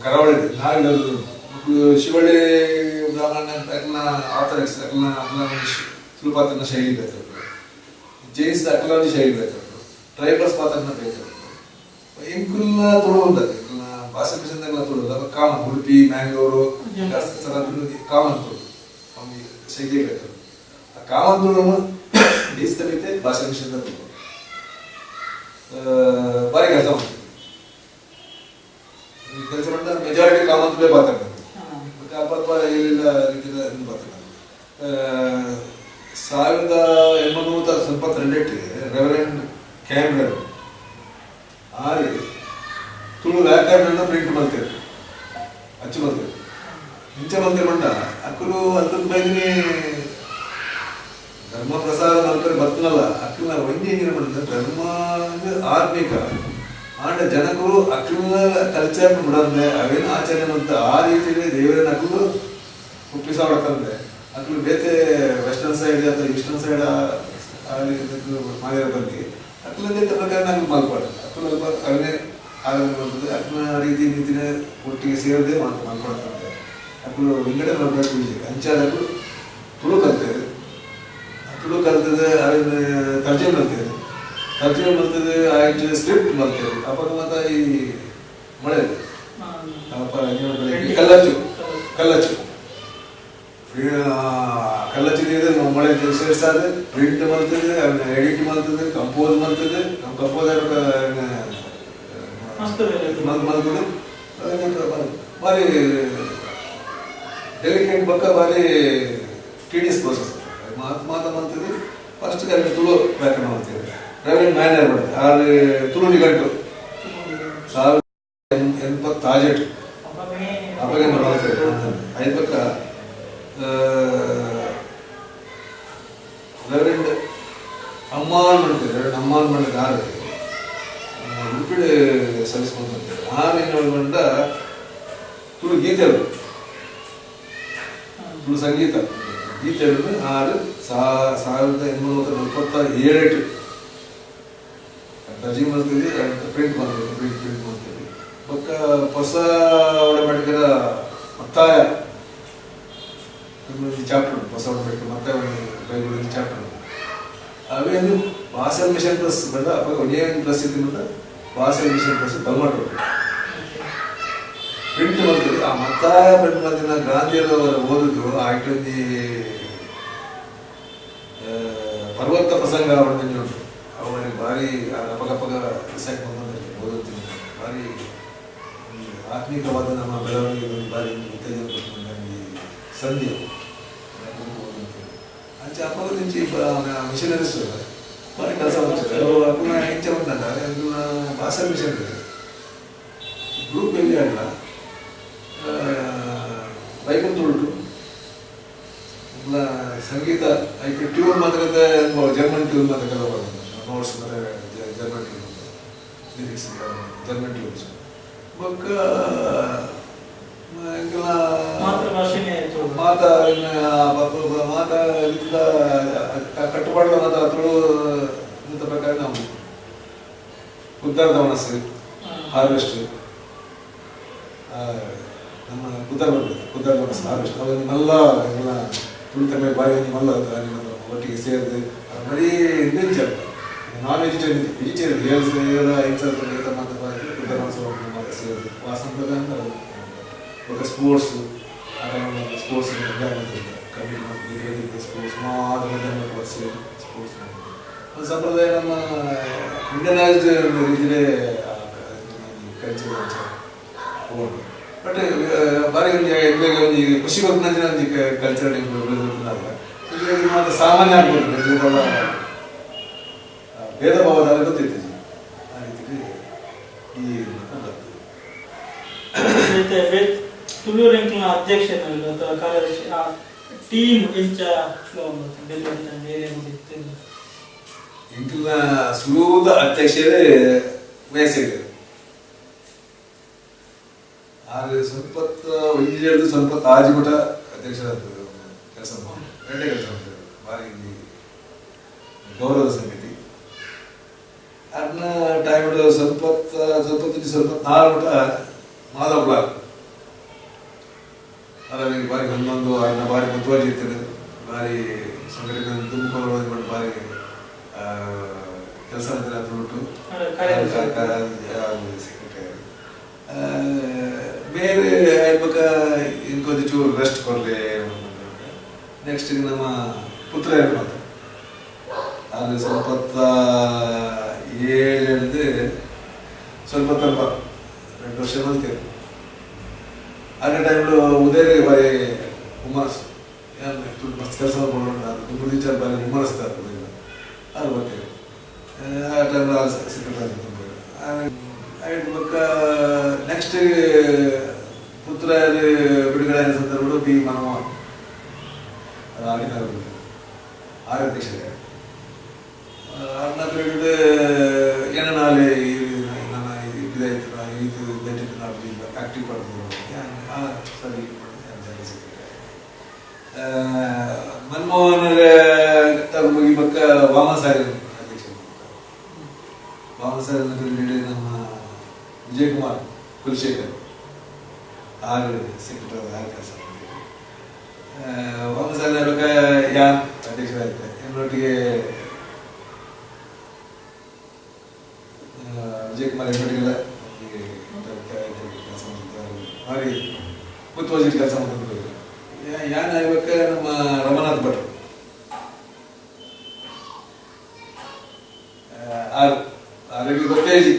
ಕರಾವಳಿ ನಾಲ್ಕು ಮಕ್ಕಳು ಶಿವಳ್ಳಿ ಬ್ರಾಹ್ಮಣ ಅಕ್ಲ ಆರ್ಥಾಡಕ್ಸ್ ಅಕ್ಲ ಅಕ್ಲ ತುಳು ಪಾತ್ರನ ಶೈಲಿ ಬೇಕಾಗ್ತದೆ, ಜೈನ್ಸ್ ಅಕ್ಲಾಂಜಿ ಶೈಲಿ ಬೇಕಾಗ್ತದೆ, ಟ್ರೈಬಲ್ಸ್ ಪಾತ್ರನ ಬೇಕಾಗ್ತದೆ. ಎಂಕುಲ್ನ ತುಳು ಉಂಟದೆ ಭಾಷೆ ಮಿಷನ್ದಾಗಲ ತುಳು ಕಾಮನ್. ಉಡುಪಿ, ಮ್ಯಾಂಗ್ಳೂರು ಕಾಮನ್ ತುಳು ಶೈಲಿ ಬೇಕಾಗ್ತದೆ. ಆ ಕಾಮನ್ ತುಳುವನ್ನು ಬೇಯಿಸ್ತೈತೆ ಭಾಷೆ ಮಿಷನ್ದ ತುಳು ಭಾರಿ ಕೆಲಸ ಮಾಡ್ತೀವಿ. ಈ ಕೆಲಸ ಮಾಡಿದ ಮೆಜಾರಿಟಿ ಕಾಮನ್ ತುಳೇ ಮಾತಾಡ್ತಾರೆ, ಮತ್ತು ಅಲ್ಪ ಏನಿಲ್ಲ ರೀತಿಯ ಇದು ಮಾತಾಡ್ತಾರೆ. 1892 ರೆವರೆಂಡ್ ಕ್ಯಾಮ್ರನ್ ಆರಿ ತುಳು ವ್ಯಾಕರಣ ಪ್ರಿಂಟ್ ಮಾಡ್ತೇವೆ, ಅಚ್ಚು ಮಾಡ್ತೇವೆ. ಇಂಚ ಬಂದೆ ಮಂಡ ಅಕ್ಕಲು ಅಲ್ತದ ಬೈದಿನಿ ಧರ್ಮ ಪ್ರಸಾರ ಮಾಡ್ತಾರೆ ಬರ್ತನಲ್ಲ ಅಕ್ಕಲ ಒಂದೇ ಏನೇನು ಮಾಡಿದ್ರೆ ಧರ್ಮ ಆತ್ಮಿಕ ಆಂಡ ಜನಕರು ಅಕ್ಕಲ ಕಲ್ಚರ್ ಬಿಡಂದೆ ಅವೇನು ಆಚರಣೆ ಅಂತ ಆ ರೀತಿಯಲ್ಲಿ ದೇವರನ್ನ ಅಕ್ಕಲು ಒಪ್ಪಿಸಾಡಕ್ಕಂದೆ ಅಕ್ಕಲು ಬೇತೆ ವೆಸ್ಟರ್ನ್ ಸೈಡ್ ಅಥವಾ ಈಸ್ಟರ್ನ್ ಸೈಡ್ ಮಾಡಿರೋ ಬಂದು ಅಕ್ಕಲಂದೇ ಪ್ರಕಾರ ನಂಗೆ ಮಲ್ಪಾಡ ಅಕ್ಕಲು ಅವನೇ ಆರಾಧನೆ ಮಾಡ್ತದೆ. ಅಕ್ಕನ ರೀತಿ ನೀತಿನ ಒಟ್ಟಿಗೆ ಸೇರದೆ ಮಾತಾಡ್ತಂತೆ ಅಕ್ಕಲು ವಿಂಗಡೆ ಮಾಡಬೇಕು. ಅಂಚಾದಕ್ಕೂ ತುಳು ಕಲ್ತೇವೆ, ತುಳು ಕಲ್ತದೆ ಅದನ್ನ ತರ್ಜುಮೆ ಮಾಡ್ತೇವೆ, ತರ್ಜುಮೆ ಮಾಡ್ತದೆ ಆಯ್ತು ಸ್ಕ್ರಿಪ್ಟ್ ಮಾಡ್ತೇವೆ. ಅವಾಗ ಮಾತ್ರ ಈ ಮಳೆ ಕಲ್ಲಚ್ಚು ಕಲ್ಲಚ್ಚು ಕಲ್ಲಚ್ಚು ಮಳೆ ಸೇರಿಸಾದೆ ಪ್ರಿಂಟ್ ಮಾಡ್ತದೆ, ಅದನ್ನ ಎಡಿಟ್ ಮಾಡ್ತದೆ, ಕಂಪೋಸ್ ಮಾಡ್ತದೆ. ನಮ್ಮ ಕಂಪೋಸರ್ ಭಾರಿ ಡೆಲಿಕೇಟ್ ಬೊಕ್ಕ ಭಾರಿ ಟೀಡಿಯಸ್ ಪ್ರೋಸೆಸ್ ಮಾತು ಮಾತ ಮಂತದ್ದು ಫಸ್ಟ್ ಕರೆಕ್ಟ್ ತುಳು ವ್ಯಾಕರಣ ಮಾಡ್ತೀವಿ ರೆವರೆಂಡ್ ಮ್ಯಾನರ್ ಮಾಡ್ತೀವಿ ಆರು ತುಳು ನಿಘಂಟು 1086 ಅಪ್ಪಗೆ ಮಾಡ್ತೇವೆ ಐದು ಪಕ್ಕ ರೆವರೆಂಡ್ ಅಮ್ಮಾನ್ ಮಾಡ್ತೀವಿ ರೆವರೆಂಡ್ ಅಮ್ಮಾನ್ ಮಾಡಿದ ಆರು ಉಡುಪಿಡು ಸರ್ವಿಸ್ ಮಾಡ್ತಾರೆ ಆರು ಏನು ಬಂದ ತುಳು ಗೀತೆಗಳು ತುಳು ಸಂಗೀತ ಗೀತೆಗಳನ್ನು 6 1847 ತರ್ಜಿ ಮಾಡ್ತೀವಿ ಪ್ರಿಂಟ್ ಮಾಡ್ತೀವಿ ಪ್ರಿಂಟ್ ಪ್ರಿಂಟ್ ಮಾಡ್ತೀವಿ ಬೊಕ್ಕ ಹೊಸ ಒಡಂಬಡಿಕೆರ ಮತ್ತಾಯ ಚಾಪ್ಟರ್ ಹೊಸ ಒಡಂಬಡಿಕೆ ಮತ್ತಾಯ ಬೈಬಲ್ ಚಾಪ್ಟರ್ ಅವೇನು ಬಾಸೆಲ್ ಮಿಷನ್ ಪ್ರೆಸ್ ಬಂದ ಅವಾಗ ಒಂದೇ ಪ್ರೆಸ್ ಇದ್ದಿಂದ Basel mission press Balmatta print ಮಾಡ್ತೀವಿ ಆ ಮತ್ತಾಯ ಪ್ರಿಂಟ್ ಮಾಡ್ತಿನ ಗಾಂಧಿಯವರ ಓದಿದ್ರು ಆಯ್ಟೊಂದು ಪರ್ವತ ಪ್ರಸಂಗ ಅವರನ್ನು ಉಂಟು ಅವರಿಗೆ ಭಾರಿ ಅಪಗಪಗ ರಿಸೈಟ್ ಬಂದಂತೆ ಓದುತ್ತೀನಿ ಭಾರಿ ಆತ್ಮಿಕವಾದ ನಮ್ಮ ಬೆಳವಣಿಗೆ ಒಂದು ಭಾರಿ ಉತ್ತೇಜನ ಕೊಟ್ಟು ಸಂಧಿ ಓದುತ್ತೀನಿ ಅಂಚೆ ಅಪ್ಪಗದಿಂಚಿ ಮಿಷನರೀಸ್ ಭಾರಿ ಕೆಲಸ ಮಾಡ್ತಾರೆ ಅಪ್ಪನ ಹೆಂಚೆ ಉಂಟಲ್ಲ ಭಾಷಾ ಮಿಷನ್ ಗ್ರೂಪ್ ಎಲ್ಲಿ ಅಲ್ಲ ಬೈಕಂತ ಉಂಟು ಸಂಗೀತ ಐಕೆ ಟ್ಯೂನ್ ಮಾತ್ರ ಜರ್ಮನ್ ಟ್ಯೂನ್ ಮಾತ್ರ ಕೆಲವು ನೋಟ್ಸ್ ಮಾತ್ರ German tune lyrics German tunes ಬೊಕ್ಕ ಮಾತ ಮಾತ ಕಟ್ಟುಪಾಡಲ ಮಾತ್ರ ತುಳು ಪ್ರಕಾರ ನಾವು ಕುದ್ದಾರದ ಒಣಸು ಹಾರ್ವೆಸ್ಟ್ ನಮ್ಮ ಕುದ್ದಾರ ಬರ್ತದೆ ಕುದ್ದಾರದ ಒಣಸು ಹಾರ್ವೆಸ್ಟ್ ಅವಾಗ ನಿಮ್ಮೆಲ್ಲ ಎಲ್ಲ ತುಳು ತಮಿಳು ಬಾರಿ ನಿಮ್ಮೆಲ್ಲ ನಿಮ್ಮ ಒಟ್ಟಿಗೆ ಸೇರಿದು ಬರೀ ಇಂಚ ನಾನ್ ವೆಜಿಟೇರಿಯನ್ ವೆಜಿಟೇರಿಯನ್ ಕುದ್ದಾರ ಒಣಸು ಸೇರಿದು ಆ ಸಂಪ್ರದಾಯ ఒక ಸ್ಪೋರ್ಟ್ಸ್ ಆ ಸ್ಪೋರ್ಟ್ಸ್ ಎಂಜಾಯ್ ಮಾಡ್ತಿದ್ದೆ ಕಮ್ಮಿ ಸ್ಪೋರ್ಟ್ಸ್ ಮಾತ್ರ ಸ್ಪೋರ್ಟ್ಸ್ ಒಂದು ಸಂಪ್ರದಾಯ ನಮ್ಮ ಇಂಡಿಯನೈಸ್ಡ್ ರೀತಿಯೇ ಕಲ್ಚರ್ ಹೋಗಿ ಬಟ್ ಬಾರಿ ಒಂದು ಒಂಜಿ ಖುಷಿ ಕೊಡ್ತಂದ್ರೆ ಒಂಜಿ ಕಲ್ಚರ್ ಮಾತ್ರ ಸಾಮಾನ್ಯ ಆಗ್ಬೋದು ಭೇದ ಭಾವದ ಗೊತ್ತಿತ್ತು ಆ ರೀತಿ ಈ ಬರ್ತದೆ. ತುಳುವೆಂಕ್ಲ ಅಧ್ಯಕ್ಷನಲ್ಲಿ ಅಥವಾ ಕಾರ್ಯದರ್ಶಿ ಆ ಟೀಮ್ ಇಂಚ ಎಂಕ್ಲ ಸುಲಭದ ಅಧ್ಯಕ್ಷರೇ ವಯಸ್ಸಿಗೆ ಆದರೆ ಸ್ವಲ್ಪ ಒಂಜಿ ಸ್ವಲ್ಪ ತಾಜಿ ಮಠ ಅಧ್ಯಕ್ಷರಾಗ್ತದೆ ಕೆಲಸ ಎರಡೇ ಕೆಲಸ ಮಾಡ್ತಾರೆ ಭಾರಿ ಗೌರವದ ಸಂಗತಿ. ಅದನ್ನ ಟೈಮ್ ಸ್ವಲ್ಪ ಸ್ವಲ್ಪ ಸ್ವಲ್ಪ ನಾಲ್ಕು ಮಠ ಮಾಧವ ಬ್ಲಾಕ್ ಅದರಲ್ಲಿ ಭಾರಿ ಒಂದೊಂದು ಅದನ್ನ ಭಾರಿ ಮುತುವರ್ಜಿ ಇರ್ತದೆ ಭಾರಿ ಸಂಘಟನೆ ತುಂಬಿಕೊಳ್ಳೋದು ಭಾರಿ ಕೆಲಸ ಉಂಟು ಸೆಕ್ರೆಟರಿ ಬೇರೆ ಐಬಕ ಇಂಕೊಂದು ಚೂರು ರೆಸ್ಟ್ ಕೊಡಲಿ. ನೆಕ್ಸ್ಟ್ ನಮ್ಮ ಪುತ್ರ ಏನು ಮಾಡ್ತಾರೆ ಆದರೆ ಸ್ವಲ್ಪ ಏಳು ಹಿಡಿದು ಸ್ವಲ್ಪ ತಲ್ಪ 2 ವರ್ಷ ಮಾಡ್ತೇವೆ. ಆ ಟೈಮ್ಲು ಉದಯರಿಗೆ ಭಾರಿ ಹುಮ್ಮಸ್ ಏನು ದುಡ್ಡು ಮಸ್ತ್ ಕೆಲಸ ಮಾಡ್ಕೊಂಡು ತುಂಬ ಟೀಚರ್ ಭಾರಿ ಹುಮ್ಮರಿಸ್ತಾರೆ ಉದಯ ಅದು ಬರ್ತೇವೆ. ಆ ಟೈಮ್ ಸೆಕ್ರೆಟರಿ ತುಂಬ ಐದು ಬಕ್ಕ ನೆಕ್ಸ್ಟ್ ಪುತ್ರ ಬಿಡುಗಡೆ ಸಂದರ್ಭಗಳು ಬಿ ಮನಮೋಹನ್ ಅದು ಆಗಿನ ಆರ್ ಅಧ್ಯಕ್ಷರೇ ಅನ್ನ ಪೀರಿಯಡ್ ಏನಾಲೆ ನನ್ನ ಇದಾಯ್ತು ಇದು ಆಕ್ಟಿವ್ ಪಡ್ಬೋದು ಸರಿ ಸೆಕ್ರೆಟರಿ ಮನಮೋಹನ್ ಮುಗಿ ಪಕ್ಕ ವಾಮನ್ ಸಾರಿ ಅಧ್ಯಕ್ಷ ವಾಮನ್ ಸಾರಿ ಪೀರಿಯಡ್ ನಮ್ಮ ವಿಜಯಕುಮಾರ್ ಕುಲಶೇಖರ್ ಆರು ಸೆಕ್ರೆಟರಿ ಆರು ಕೆಲಸ ಮಾಡ್ತೀವಿ. ವಾಮನ್ ಸಾರಿ ಬಳಿಕ ಯಾನ್ ಅಧ್ಯಕ್ಷರಾಗ್ತದೆ ಎನ್ನೊಟ್ಟಿಗೆ ವಿಜಯಕುಮಾರ್ ಎನ್ನೊಟ್ಟಿಗೆಲ್ಲ ಕೆಲಸ ಮಾಡ್ತಿದ್ದಾರೆ ಭಾರಿ ಮುತುವರ್ಜಿ ಕೆಲಸ ಮಾಡ್ತಿದ್ರು. ಯಾನ್ ಆಗ್ಬೇಕ ನಮ್ಮ ರಮನಾಥ್ ಭಟ್ರು ಆರು ಆರೋಗ್ಯ ಗೊತ್ತೇ ಇಜಿ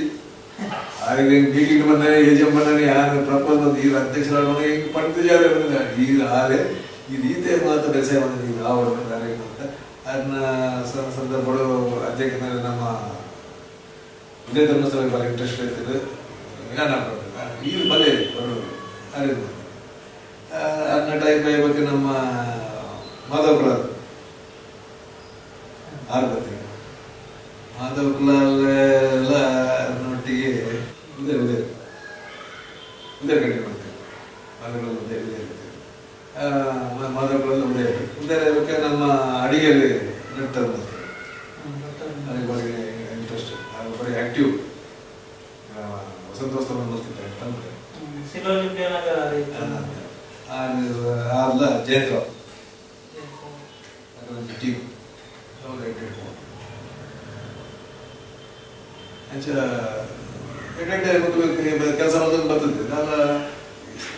ಆರಿಗೆ ಮೀಟಿಂಗ್ ಬಂದರೆ ಏಜೆಂಟ್ ಬಂದರೆ ಯಾರು ಪ್ರಪೋಸ್ ಬಂದು ಈ ಅಧ್ಯಕ್ಷರಾಗ ಪಂಡಿತ ಜಾಗ ಈ ಆಲೆ ಈ ರೀತಿಯ ಮಾತ್ರ ಬೇಸಾಯ ಬಂದ ಈಗ ಆವಡು ಅಂತ ಅದನ್ನ ಸಂದರ್ಭಗಳು ಅಧ್ಯಕ್ಷ ನಮ್ಮ ಇದೇ ಧರ್ಮಸ್ಥಳ ಭಾಳ ಇಂಟ್ರೆಸ್ಟ್ ಇರ್ತದೆ. ಈಗ ಬಲೆ ಬರೋದು ಅದೇ ಅದನ್ನ ಟೈಪ್ ಬಗ್ಗೆ ನಮ್ಮ ಮಾಧವ ಕುಲಾಲ್ ಆರ್ಬತ್ತಿ ಮಾಧವ ಕುಲಾಲ್ ಎಲ್ಲ ಅದನ್ನೊಟ್ಟಿಗೆ ಉದಯ ಉದಯ ಉದಯ ಕಂಟಿನ್ಯೂ ಮಾಡ್ತೇವೆ. ಮಾಧವ ಉದಯ ಉದಯ ಇರ್ತೇವೆ. ಮಾಧವ ಕುಲಾಲ್ ಉದಯ ಉದಯ ಇರಬೇಕಾದ್ರೆ ನಮ್ಮ ಅಡಿಗೆಯಲ್ಲಿ ನೆಟ್ಟರು ಮಾಡ್ತೇವೆ. ಅದಕ್ಕೆ ಭಾರಿ ಇಂಟ್ರೆಸ್ಟ್, ಬರೀ ಆ್ಯಕ್ಟಿವ್ ವಸಂತೋತ್ಸವ ಮಾಡ್ತಿದ್ದಾರೆ ತಂದ್ರೆ ಅಲ್ಲ ಜಯಂತರಾವ್ ಟೀಮ್ ಅಂಚ ಕೆಲಸ ಮಾಡೋದು ಬರ್ತದೆ. ನಾನು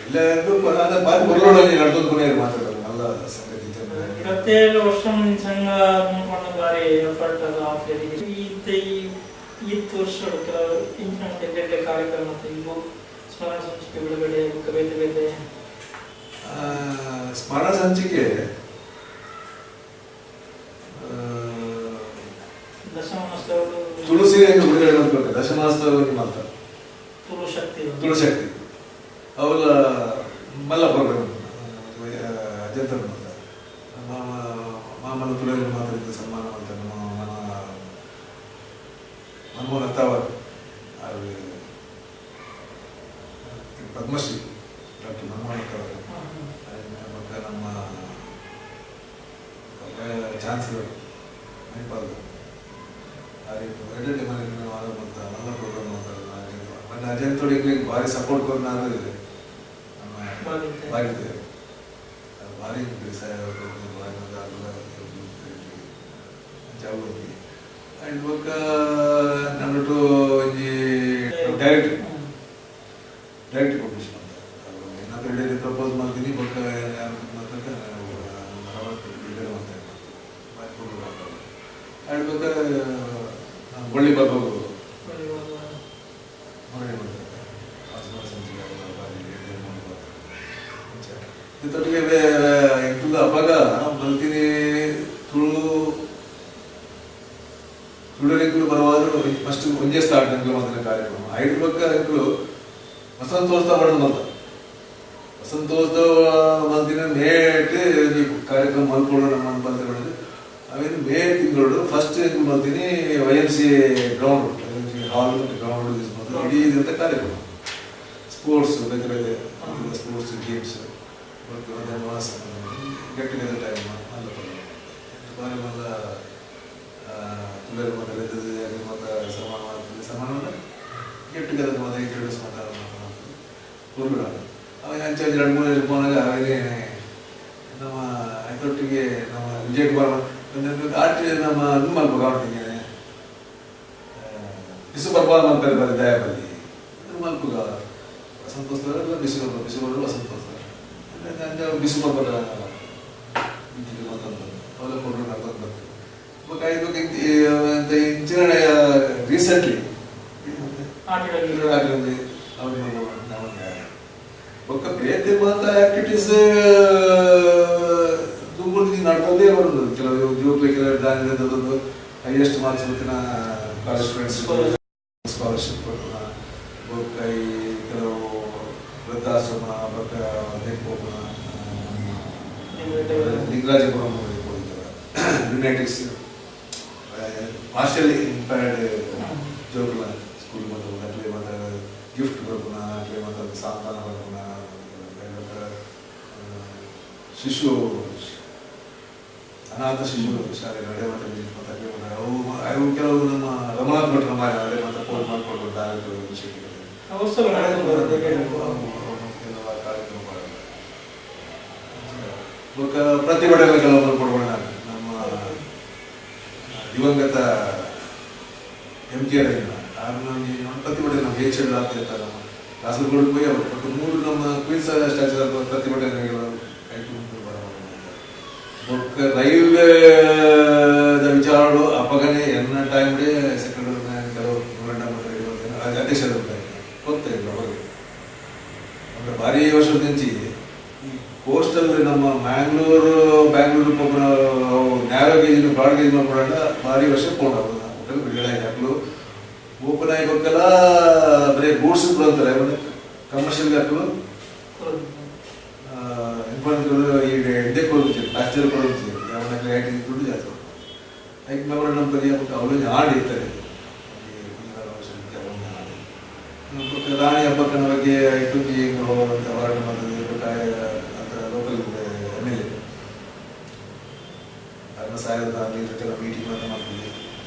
ಎಲ್ಲರಿಗೂ ಬಾರಿ ಕೊರೋನಲ್ಲಿ ನಡ್ದೊಂದು ಕೊನೆಯಲ್ಲಿ ಮಾತಾಡೋದು ಅಲ್ಲ ಸಂಗತಿ. 27 ವರ್ಷ ಸಂಘ ಬಾರಿ ಎಫರ್ಟ್ ಅದು ಈತ್ ವರ್ಷ ಕೆಲವು ಇಂಚಿನ ಕಾರ್ಯಕ್ರಮ ಮತ್ತು ಇವು ಸ್ಮರಣ ಸಂಚಿಕೆ ಬಿಡುಗಡೆ ಬೇತೆ ಬೇತೆ ಸ್ಮರಣ ಸಂಚಿಕೆ ತುಳಸಿ ಬಿಡುಗಡೆ ಮಾಡ್ಕೊಳ್ತಾರೆ. ದಶಮಾಸ್ತವ ಮಾಡ್ತಾರೆ ತುಳುಶಕ್ತಿ ತುಳುಶಕ್ತಿ ಅವೆಲ್ಲ ಮಲ್ಲ ಪ್ರೋಗ್ರಾಮ್ ಅಜಂತರ ಮಾಡ್ತಾರೆ. ಮಾಮ ಮಾಮನ ತುಳಸಿ ಮಾತಾಡಿದ ಸನ್ಮಾನ ಮಾಡ್ತಾರೆ. ನಮ್ಮ ಮನಮೋಹನ್ ಅತ್ತಾವರ್ ಅವರು ಪದ್ಮಶ್ರೀ ಡಾಕ್ಟರ್ ಮನಮೋಹನ್ ಅತ್ತಾವರ್ ಮತ್ತು ನಮ್ಮ ಚಾನ್ಸಲರ್ ಮಣಿಪಾಲ್ ಎರಡು ಮನೆ ಮತ್ತು ಮಲ್ಲ ಪ್ರೋಗ್ರಾಮ್ ಮಾಡ್ತಾರೆ. ಮತ್ತು ಅಜಂತೋಡಿ ಭಾರಿ ಸಪೋರ್ಟ್ ಕೊಟ್ಟು ನಾನು ನಮ್ಮ ಬಾಗಿದ್ದೇವೆ ಭಾರಿ ಜಾಗ ಅಂಡ್ ಬೊಕ್ಕ ನನ್ನೊಟ್ಟು ಒಂಜಿ ಡೈರೆಕ್ಟ್ ಡೈರೆಕ್ಟ್ ಪಬ್ಲಿಷ್ ಮಾಡ್ತಾರೆ. ಇನ್ನೊಂದು ಪ್ರಪೋಸ್ ಮಾಡ್ತೀನಿ ಬೊಕ್ಕ ಬಿಡುಗಡೆ ಮಾಡ್ತಾರೆ. ಅಂಡ್ ಬೊಕ್ಕ ಒಳ್ಳೆ ಬಾಬು ಮರಳಿ ಮಾಡ್ತಾರೆ. ಇದೊಟ್ಟಿಗೆ ಅವಾಗ ಬಲ್ತೀನಿ ತುಳು ತುಳುರೆಂಕುಲು ಬರುವಾದ್ರು ಫಸ್ಟ್ ಒಂಜೇ ಸ್ಟಾರ್ಟ್ ಎಂಕುಲು ಮಾತ್ರ ಕಾರ್ಯಕ್ರಮ ಐದು ಬೊಕ್ಕ ಎಂಕುಲು ವಸಂತೋತ್ಸವ ಮಾಡೋದು ಮಲ್ತ ವಸಂತೋತ್ಸವ ಮಲ್ತಿನ ಮೇಟ್ ಕಾರ್ಯಕ್ರಮ ಮಲ್ಕೊಳ್ಳೋ ನಮ್ಮ ಬಂದಿರೋದು ಅವೇನು ಮೇ ತಿಂಗಳು ಫಸ್ಟ್ ಎಂಕುಲು ಮಲ್ತೀನಿ Y M C ground Y M C hall ground ಇಡೀ ಇದಂಥ ಕಾರ್ಯಕ್ರಮ ಸ್ಪೋರ್ಟ್ಸ್ ಬೇರೆ ಬೇರೆ ಸ್ಪೋರ್ಟ್ಸ್ ಗೇಮ್ಸ್ ಮತ್ತು ಗೆಟ್ ಟುಗೆದರ್ ಟೈಮ್ ಮಲ್ಲ ಬಾರಿ ಮಲ್ಲ ತುಳರಿ ಮಾತಾಡಿದ್ದು ಮತ್ತು ಸಮಾನ ಸಮಾನ ಗೆಟ್ ಟುಗೆದರ್ ಮಾತ್ರ ಇಂಟ್ರೊಡ್ಯೂಸ್ ಮಾತಾಡೋದು ಪೂರ್ಣ ಅವಾಗ ಅಂಚೆ 2-3 ವರ್ಷ ಪೋನಾಗ ಅವೇನೇ ನಮ್ಮ ಅದರೊಟ್ಟಿಗೆ ನಮ್ಮ ವಿಜಯ್ ಕುಮಾರ್ ಆಟ ನಮ್ಮ ಮಲ್ಪ ಅವನಿಗೆ ಬಿಸು ಬರ್ಬಾರ್ದು ಮಾಡ್ತಾರೆ ಬರೀ ದಯಾಬಲ್ಲಿ ಮಲ್ಪುಗ ವಸಂತೋತ್ಸವ ಬಿಸಿ ಬರ್ಬ ಬಿಸಿ ಬರಲು ವಸಂತೋತ್ಸವ ಬಿಸಿ ಬರ್ಬಾರ ಅವೆಲ್ಲ ಕೊಟ್ಟರು ನಡ್ಕೊಂಡು ಬರ್ತೇವೆ. ಇಂಚಿನ ರೀಸೆಂಟ್ಲಿ ಬೊಕ್ಕ ಬೇತೆ ಮಾತ್ರ ಆಕ್ಟಿವಿಟೀಸ್ ದುಂಬುರ್ದು ನಡ್ಕೊಂಡೇ ಬರೋದು. ಕೆಲವು ಜೋಕ್ಲಿ ಕೆಲವು ದಾನಿದೊಂದು ಹೈಯೆಸ್ಟ್ ಮಾರ್ಕ್ಸ್ ಬರ್ತಿನ ಕಾಲೇಜ್ ಸ್ಟೂಡೆಂಟ್ಸ್ ಸ್ಕಾಲರ್ಶಿಪ್ ಕೊಟ್ಟನ ಬೊಕ್ಕ ಈ ಕೆಲವು ವೃದ್ಧಾಶ್ರಮ ಬೊಕ್ಕ ಹೋಗೋಣ ಲಿಂಗರಾಜಪುರಂ ಯುನೈಟಿಕ್ಸ್ ಪಾರ್ಷಿಯಲಿ ಇಂಪೈರ್ಡ್ ಜೋಕುಲ ಸ್ಕೂಲ್ ಮತ್ತು ಅಟ್ಲೇ ಮತ್ತು ಗಿಫ್ಟ್ ಬರ್ಪುನ ಅಟ್ಲೇ ಮತ್ತು ಸಾಂತ್ವನ ಬರ್ಪುನ ಶಿಶು ಅನಾಥ ಶಿಶು ಶಾಲೆ ನಡೆ ಮತ್ತು ವಿಸಿಟ್ ಮತ್ತು ಅಟ್ಲೇ ಮತ್ತು ಅವು ಅವು ಕೆಲವು ನಮ್ಮ ರಮನಾಥ್ ಭಟ್ರ ಮಾರ ಅದೇ ಮತ್ತು ಫೋನ್ ಮಾಡಿಕೊಂಡು ವಿಷಯಕ್ಕೆ ಕಾರ್ಯಕ್ರಮ ಪ್ರತಿಭಟನೆ ಕೆಲವು ಕೊಡ್ಬೋಣ. ನಮ್ಮ ದಿವಂಗತ ಎಂ ಕೆ ರೈನ ಪ್ರತಿಭಟನೆ ನಮ್ಮ ಎಚ್ ಎಲ್ ಆಗ್ತಾ ನಮ್ಮ ಕಾಸರಗೋಡು ಹೋಗಿ ಅವರು ಒಟ್ಟು 3 ನಮ್ಮ ಕ್ವೀನ್ಸ್ ಸ್ಟ್ಯಾಚು ಪ್ರತಿಭಟನೆಗಳು ಬೊಕ್ಕ ರೈಲ್ವೆ ವಿಚಾರಗಳು ಅಪಗನೆ ಎನ್ನ ಟೈಮ್ ಸೆಕ್ರೆಟರಿ ಕೆಲವು ಅಧ್ಯಕ್ಷರು ಗೊತ್ತಾಗಿಲ್ಲ ಅವಾಗ. ಅಂದರೆ ಭಾರಿ ವರ್ಷದ ಈ ಕೋಸ್ಟಲ್ ನಮ್ಮ ಮ್ಯಾಂಗ್ಳೂರು ಬ್ಯಾಂಗ್ಳೂರು ಪೋಪುನ ನ್ಯಾರೋ ಗೇಜ್ ಬ್ರಾಡ್ ಗೇಜ್ ಮಾಡ್ಕೊಂಡ ಭಾರಿ ವರ್ಷ ಪೋಣ ಹೋಟೆಲ್ ಬಿಡುಗಡೆ ಹಾಕ್ಲು ಓಪನ್ ಆಗಿ ಬಕ್ಕಲ್ಲ ಬರೀ ಗೂಡ್ಸ್ ಅಂತಾರೆ ಕಮರ್ಷಿಯಲ್ ಹಾಕಲು ಇಂಪಾರ್ಟೆಂಟ್ ಈ ಎಡ್ಡೆ ಕೊಡುತ್ತೆ ಪ್ಯಾಸೆಂಜರ್ ಕೊಡುತ್ತೆ ಯಾವನಾಗ ರೇಟ್ ದುಡ್ಡು ಜಾಸ್ತಿ ಅದಕ್ಕೆ ಮೆಮೊರಂಡಮ್ ಕಲಿಯ ಅವಳು ಆಡಿ ಇರ್ತಾರೆ. ರಾಣಿ ಹಬ್ಬಕ್ಕನ ಬಗ್ಗೆ ಇಟ್ಟು ಅಂತ ಹೋರಾಟ ಮಾಡ್ತದೆ ಅಂತ ಲೋಕಲ್ ಎಮ್ ಎಲ್ ಎ ಧರ್ಮ ಸಾಯದ ಕೆಲವು ಮೀಟಿಂಗ್ ಅಂತ ಮಾಡ್ತೀವಿ.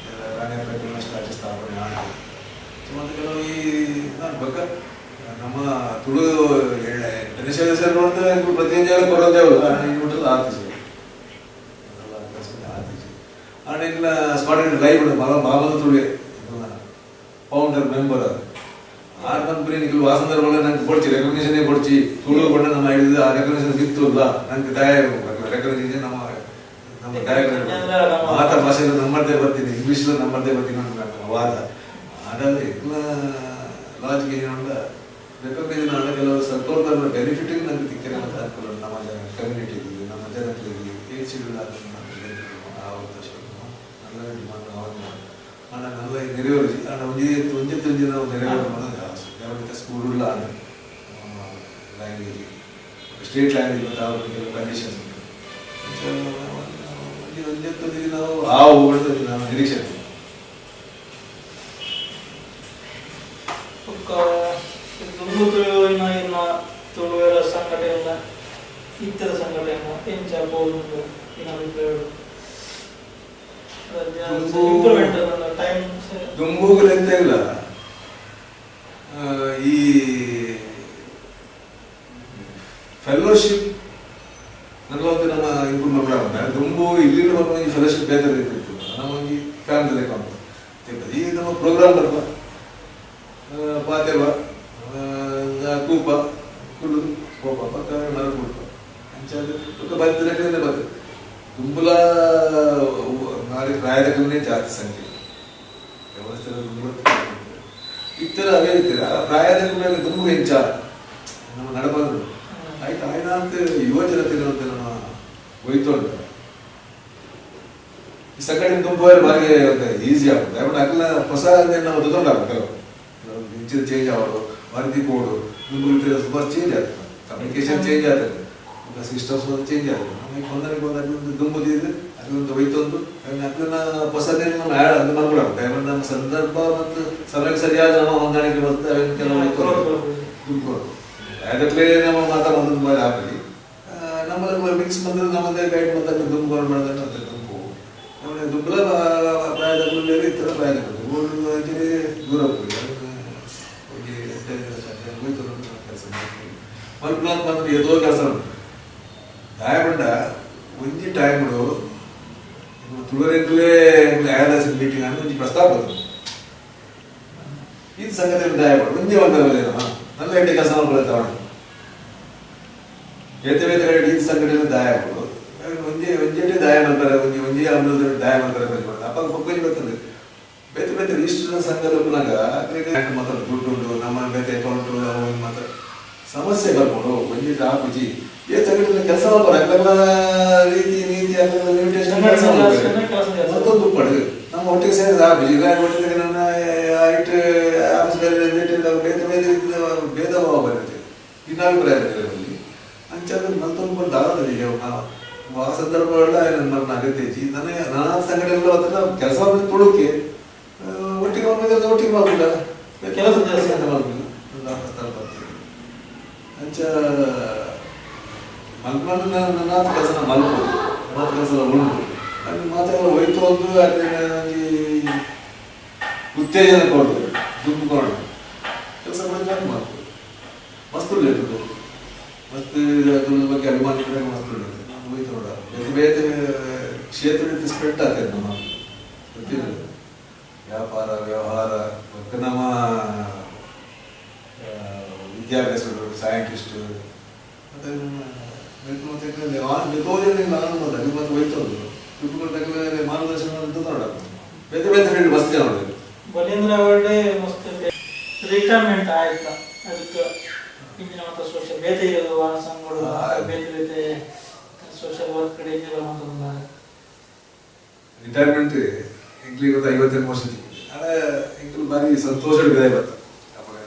ರಾಣಿ ಹಬ್ಬಕ್ಕೆ ಸ್ಟಾಚು ಸ್ಥಾಪನೆ ಆಡಿ ಮತ್ತು ಕೆಲವು ಈ ನಾನು ಬಕ್ಕ ನಮ್ಮ ತುಳು ಗಣೇಶ ಪ್ರತಿಯೊಂದು ಕೊಡೋದೇ ಹೋಟೆಲ್ ಆರ್ತಿಸಿ ಆರ್ತಿಸಿ ಆಮೇಲೆ ಸ್ಪಾಟ್ ಲೈವ್ ಮಾಮೂಲು ತುಳುವೆ ಫೌಂಡರ್ ಮೆಂಬರ್ ಅದು ಆರ್ ಬಂದ್ಬಿರಿ ನಿಖಿಲ್ ವಾಸಂದರ್ಭ ನಂಗೆ ಕೊಡ್ಚಿ ರೆಕಗ್ನಿಷನ್ ಕೊಡ್ಚಿ ತುಳು ಕೊಟ್ಟ ನಮ್ಮ ಹಿಡಿದು ಆ ರೆಕಗ್ನಿಷನ್ ಸಿಕ್ತು ಅಲ್ಲ ನಂಗೆ ದಯ ರೆಕಗ್ನಿಷನ್ ನಮ್ಮ ನಮ್ಮ ದಯ ಮಾತಾ ಭಾಷೆಯಲ್ಲಿ ನಮ್ಮದೇ ಬರ್ತೀನಿ ಇಂಗ್ಲೀಷ್ ನಮ್ಮದೇ ಬರ್ತೀನಿ ಅಂತ ವಾದ ಆದ್ರೆ ಎಲ್ಲ ಲಾಜಿಕ್ ಏನು ರೆಕಗ್ನಿಷನ್ ಆದ ಕೆಲವು ಸರ್ಕಾರದ ಬೆನಿಫಿಟ್ ನಂಗೆ ತಿಕ್ಕರೆ ಅಂತ ಅನುಕೂಲ ನಮ್ಮ ಕಮ್ಯುನಿಟಿಗೆ ನಮ್ಮ ಜನಗಳಿಗೆ ಏಜ್ ಆ ಉದ್ದೇಶ നല്ല ಡಿಮಾಂಡ್ ಆನ നല്ല ನೆರವೇರಿಸಿ ಆನ ಒಂಜಿ ಒಂಜಿ ಒಂಜಿ ನಾವು ನೆರವೇರ ಯಾವಾಗ ಸ್ಕೂಲ್ ಆನ ಲ್ಯಾಂಗ್ವೇಜ್ ಸ್ಟೇಟ್ ಲ್ಯಾಂಗ್ವೇಜ್ ಮತ್ತು ಆ ಕೆಲವು ಕಂಡೀಷನ್ಸ್ ಉಂಟು ಒಂಜಿ ಒಂಜಿ ಒಂಜಿ ನಾವು ಆ ಹೋಗ್ಬಿಡ್ತದೆ ನಾವು ನಿರೀಕ್ಷೆ. ದುಂಬು ತುಳುವಿನ ಇನ್ನ ತುಳುವರ ಸಂಘಟನೆಯನ್ನ ಇತರ ಸಂಘಟನೆಯನ್ನ ಎಂಚ ಬೋಧು ಇನ್ನ ಅಭಿಪ್ರಾಯಗಳು ದುಂಬುಗಲೆಂತೆಲ್ಲ ಈ ಫೆಲೋಶಿಪ್ ನನ್ನೊಂದು ನಮ್ಮ ಇಂಪ್ರೂವ್ ಮಾಡ್ಬಿಡ ದುಂಬು ಇಲ್ಲಿ ನಮ್ಮ ಫೆಲೋಶಿಪ್ ಬೇರೆ ಇರ್ತಿತ್ತು ನಮ್ಮ ಒಂಜಿ ಫ್ಯಾಮಿಲಿ ಈ ನಮ್ಮ ಪ್ರೋಗ್ರಾಮ್ ಬರ್ಪ ಪಾತೆವ ಕೂಪ ಕುಳ್ಳು ಕೋಪ ಪಕ್ಕ ಮರ ಕೂಪ ಅಂಚಾದ ಬರ್ತದೆ ಬರ್ತದೆ ದುಂಬುಲ ನಾಳೆ ಪ್ರಾಯದಕ್ಕೇ ಜಾಸ್ತಿ ಸಂಖ್ಯೆ ವ್ಯವಸ್ಥೆ ಇತ್ತರ ಅದೇ ಇತ್ತರ ಪ್ರಾಯದ ಮೇಲೆ ದುಂಬು ಹೆಚ್ಚ ನಮ್ಮ ನಡಬಾರದು ಆಯ್ತು ಆಯ್ನಾಂತ ಯುವ ಜನತೆ ನಮ್ಮ ಹೋಯ್ತು ಈ ಸಂಘಟನೆ ದುಂಬು ಭಾರಿ ಈಸಿ ಆಗುತ್ತೆ. ಯಾಕಂದ್ರೆ ಅಲ್ಲ ಹೊಸ ನಾವು ತೊಗೊಂಡಾಗ ಕೆಲವು ಇಂಚಿನ ಚೇಂಜ್ ಆಗೋದು ವರದಿ ಕೊಡು ದುಂಬು ಸುಮಾರು ಚೇಂಜ್ ಆಗ್ತದೆ, ಕಮ್ಯುನಿಕೇಶನ್ ಚೇಂಜ್ ಆಗ್ತದೆ, ಸಿಸ್ಟಮ್ಸ್ ಒಂದು ಚೇಂಜ್ ಆಗ್ತದೆ. ನಮಗೆ ಹೊಂದಾಣಿಕೆ ಒಂದು ದುಂಬುದಿದೆ ಅದೊಂದು ಹೋಯ್ತೊಂದು ಅದನ್ನ ಹೊಸದೇ ನಮ್ಮ ಆ್ಯಡ್ ಅದು ಮಾಡ್ಕೊಡಾಗುತ್ತೆ. ಯಾಕಂದ್ರೆ ನಮ್ಮ ಸಂದರ್ಭ ಮತ್ತು ಸಮಯಕ್ಕೆ ಸರಿಯಾದ ನಮ್ಮ ಹೊಂದಾಣಿಕೆ ಬರ್ತದೆ. ಅವೇನು ಕೆಲವು ದುಂಬು ಅದಕ್ಕೆ ನಮ್ಮ ಮಾತಾ ಒಂದೊಂದು ಮೇಲೆ ಹಾಕಿ ನಮ್ಮಲ್ಲಿ ಮಿಕ್ಸ್ ಬಂದ್ರೆ ನಮ್ಮದೇ ಗೈಡ್ ಬಂದಾಗ ದುಂಬು ಮಾಡಿದ್ರೆ ಮತ್ತೆ ದುಂಬು ನಮ್ಮನೆ ದುಂಬಲ ಪ್ರಾಯದ ಬೇರೆ ಈ ಥರ ಪ್ರಾಯದ ದೂರ ಹೋಗಿ ಹೋಗಿ ಹೋಯ್ತು ಕೆಲಸ ಮಾಡ್ತೀವಿ. ಮಲ್ಪನಾಥ್ ಬಂದ್ರೆ ಏದೋ ಕೆಲಸ ದಾಯಬಂಡ ಒಂಜಿ ಟೈಮ್ಡು ತುಳುವರೆಂಗ್ಲೇ ಆ್ಯಡಸ್ ಮೀಟಿಂಗ್ ಅಂತ ಒಂಜಿ ಪ್ರಸ್ತಾಪ ಬಂತು. ಇದು ಸಂಗತಿ ದಾಯಬಂಡ ಒಂಜಿ ಒಂದು ನಲ್ಲ ಎಡ್ಡೆ ಕೆಲಸ ಮಾಡ್ಕೊಳ್ತಾವಣ ಬೇತೆ ಬೇತೆ ಕಡೆ ಈ ಸಂಘಟನೆ ದಾಯಗಳು ಒಂಜಿ ಒಂಜೆಟೆ ದಾಯ ಮಾಡ್ತಾರೆ ಒಂಜಿ ಒಂಜಿ ಅಮೃತ ದಾಯ ಮಾಡ್ತಾರೆ ಅಪ್ಪ ಬೊಕ್ಕೊಂಜಿ ಬರ್ತದೆ ಬೇತೆ ಬೇತೆ ಇಷ್ಟು ಸಂಘದ ಪುನಗ ಮಾತ್ರ ದುಡ್ಡು ಉಂಟು ನಮ್ಮ ಬೇತೆ ಅಕೌಂಟು ಮಾತ್ರ ಸಮಸ್ಯೆ ಬರ್ಕೊಂಡು ಒಂಜಿ ಆಪುಜಿ ಈ ಸಂಘಟನೆ ಕೆಲಸ ಮಾಡ್ತಾರೆ ಅಕ್ಕೆಲ್ಲ ರೀತಿ ನೀತಿ ಲಿಮಿಟೇಷನ್ ಕೆಲಸ ಮಾಡ್ತಾರೆ ಮತ್ತೊಂದು ಉಪ್ಪಡು ನಮ್ಮ ಒಟ್ಟಿಗೆ ಸೇರಿದ ಆಪುಜಿ ಈಗ ಒಟ್ಟಿಗೆ ನನ್ನ ಐಟ್ ಆಫೀಸ್ ಬೇರೆ ಬೇತೆ ಬೇರೆ ರೀತಿಯ ಭೇದ ಭಾವ ಬರುತ್ತೆ ಇನ್ನಾಭಿಪ್ರಾಯ ಬರುತ್ತೆ ಅಂಚಾದ ಮತ್ತೊಂದು ದಾರದಲ್ಲಿ ಆ ಸಂದರ್ಭಗಳೆಲ್ಲ ನನ್ನ ಅಗತ್ಯ ನನಗೆ ನಾನಾ ಸಂಘಟನೆಗಳು ಅದೆಲ್ಲ ಕೆಲಸ ತುಳುಕೆ ಒಟ್ಟಿಗೆ ಮಾಡ್ಬೇಕಾದ್ರೆ ಒಟ್ಟಿಗೆ ಮಾಡ್ಬಿಲ್ಲ ಕೆಲಸ ಜಾಸ್ತಿ ಅಂತ ಮಾಡ್ಬಿಲ್ಲ ಒಂದು ಆಫೀಸ್ ಬರ್ತೀವಿ ಅಂಚ ಮಲ್ಪನ ನನ್ನ ಕೆಲಸ ಮಲ್ಪು ನನ್ನ ಕೆಲಸ ಉಂಟು ಅಲ್ಲಿ ಮಾತೆಲ್ಲ ಹೋಯ್ತು ಒಂದು ಅಲ್ಲಿ ಉತ್ತೇಜನ ಕೊಡ್ತು ದುಡ್ಡು ಕೊಡೋಣ ಕೆಲಸ ಮಾಡಿದ್ರೆ ಮಾಡ್ಬೋದು ಮಸ್ತ್ ಉಳ್ಳೇಟು ಮಸ್ತ್ ಅದ್ರ ಬಗ್ಗೆ ಅಭಿಮಾನ ಮಸ್ತ್ ಉಳ್ಳೇಟು ನಾನು ಹೋಯ್ತು ನೋಡ ಬೇರೆ ಬೇರೆ ಕ್ಷೇತ್ರದಿಂದ ಸ್ಪ್ರೆಡ್ ಆಗ್ತದೆ ನಮ್ಮ ಗೊತ್ತಿಲ್ಲ ವ್ಯಾಪಾರ ವ್ಯವಹಾರ ಮತ್ತು ನಮ್ಮ ವಿದ್ಯಾಭ್ಯಾಸಗಳು ಸೈಂಟಿಸ್ಟು ಮತ್ತು ಮತ್ತೆ ಹೋಯ್ತು ದುಡ್ಡು ಕೊಟ್ಟಾಗಲೇ ಮಾರ್ಗದರ್ಶನ ಅಂತ ನೋಡ ಬೇರೆ ಬೇರೆ ಫೀಲ್ಡ್ ಮಸ್ತ್ ಜನ ಬಲೀಂದ್ರ ಅವರೇ ಮಸ್ತ್ ರಿಟೈರ್ಮೆಂಟ್ ಆಯ್ತಾ ಅದಕ್ಕೆ ಇಂಜಿನ ಮಾತ್ರ ಸೋಷಿಯಲ್ ಬೇತೆ ಸಂಘಗಳು ಬೇತೆ ಬೇತೆ ಸೋಷಿಯಲ್ ವರ್ಕ್ ಕಡೆ ಇಂಜಿನ ಮಾತ್ರ ರಿಟೈರ್ಮೆಂಟ್ ಎಂಕ್ಲಿಗೆ ಒಂದು 58 ವರ್ಷ ಆಡ ಎಂಕಲ್ ಬಾರಿ ಸಂತೋಷ ಹಿಡಿದ ಇವತ್ತು ಅವಾಗ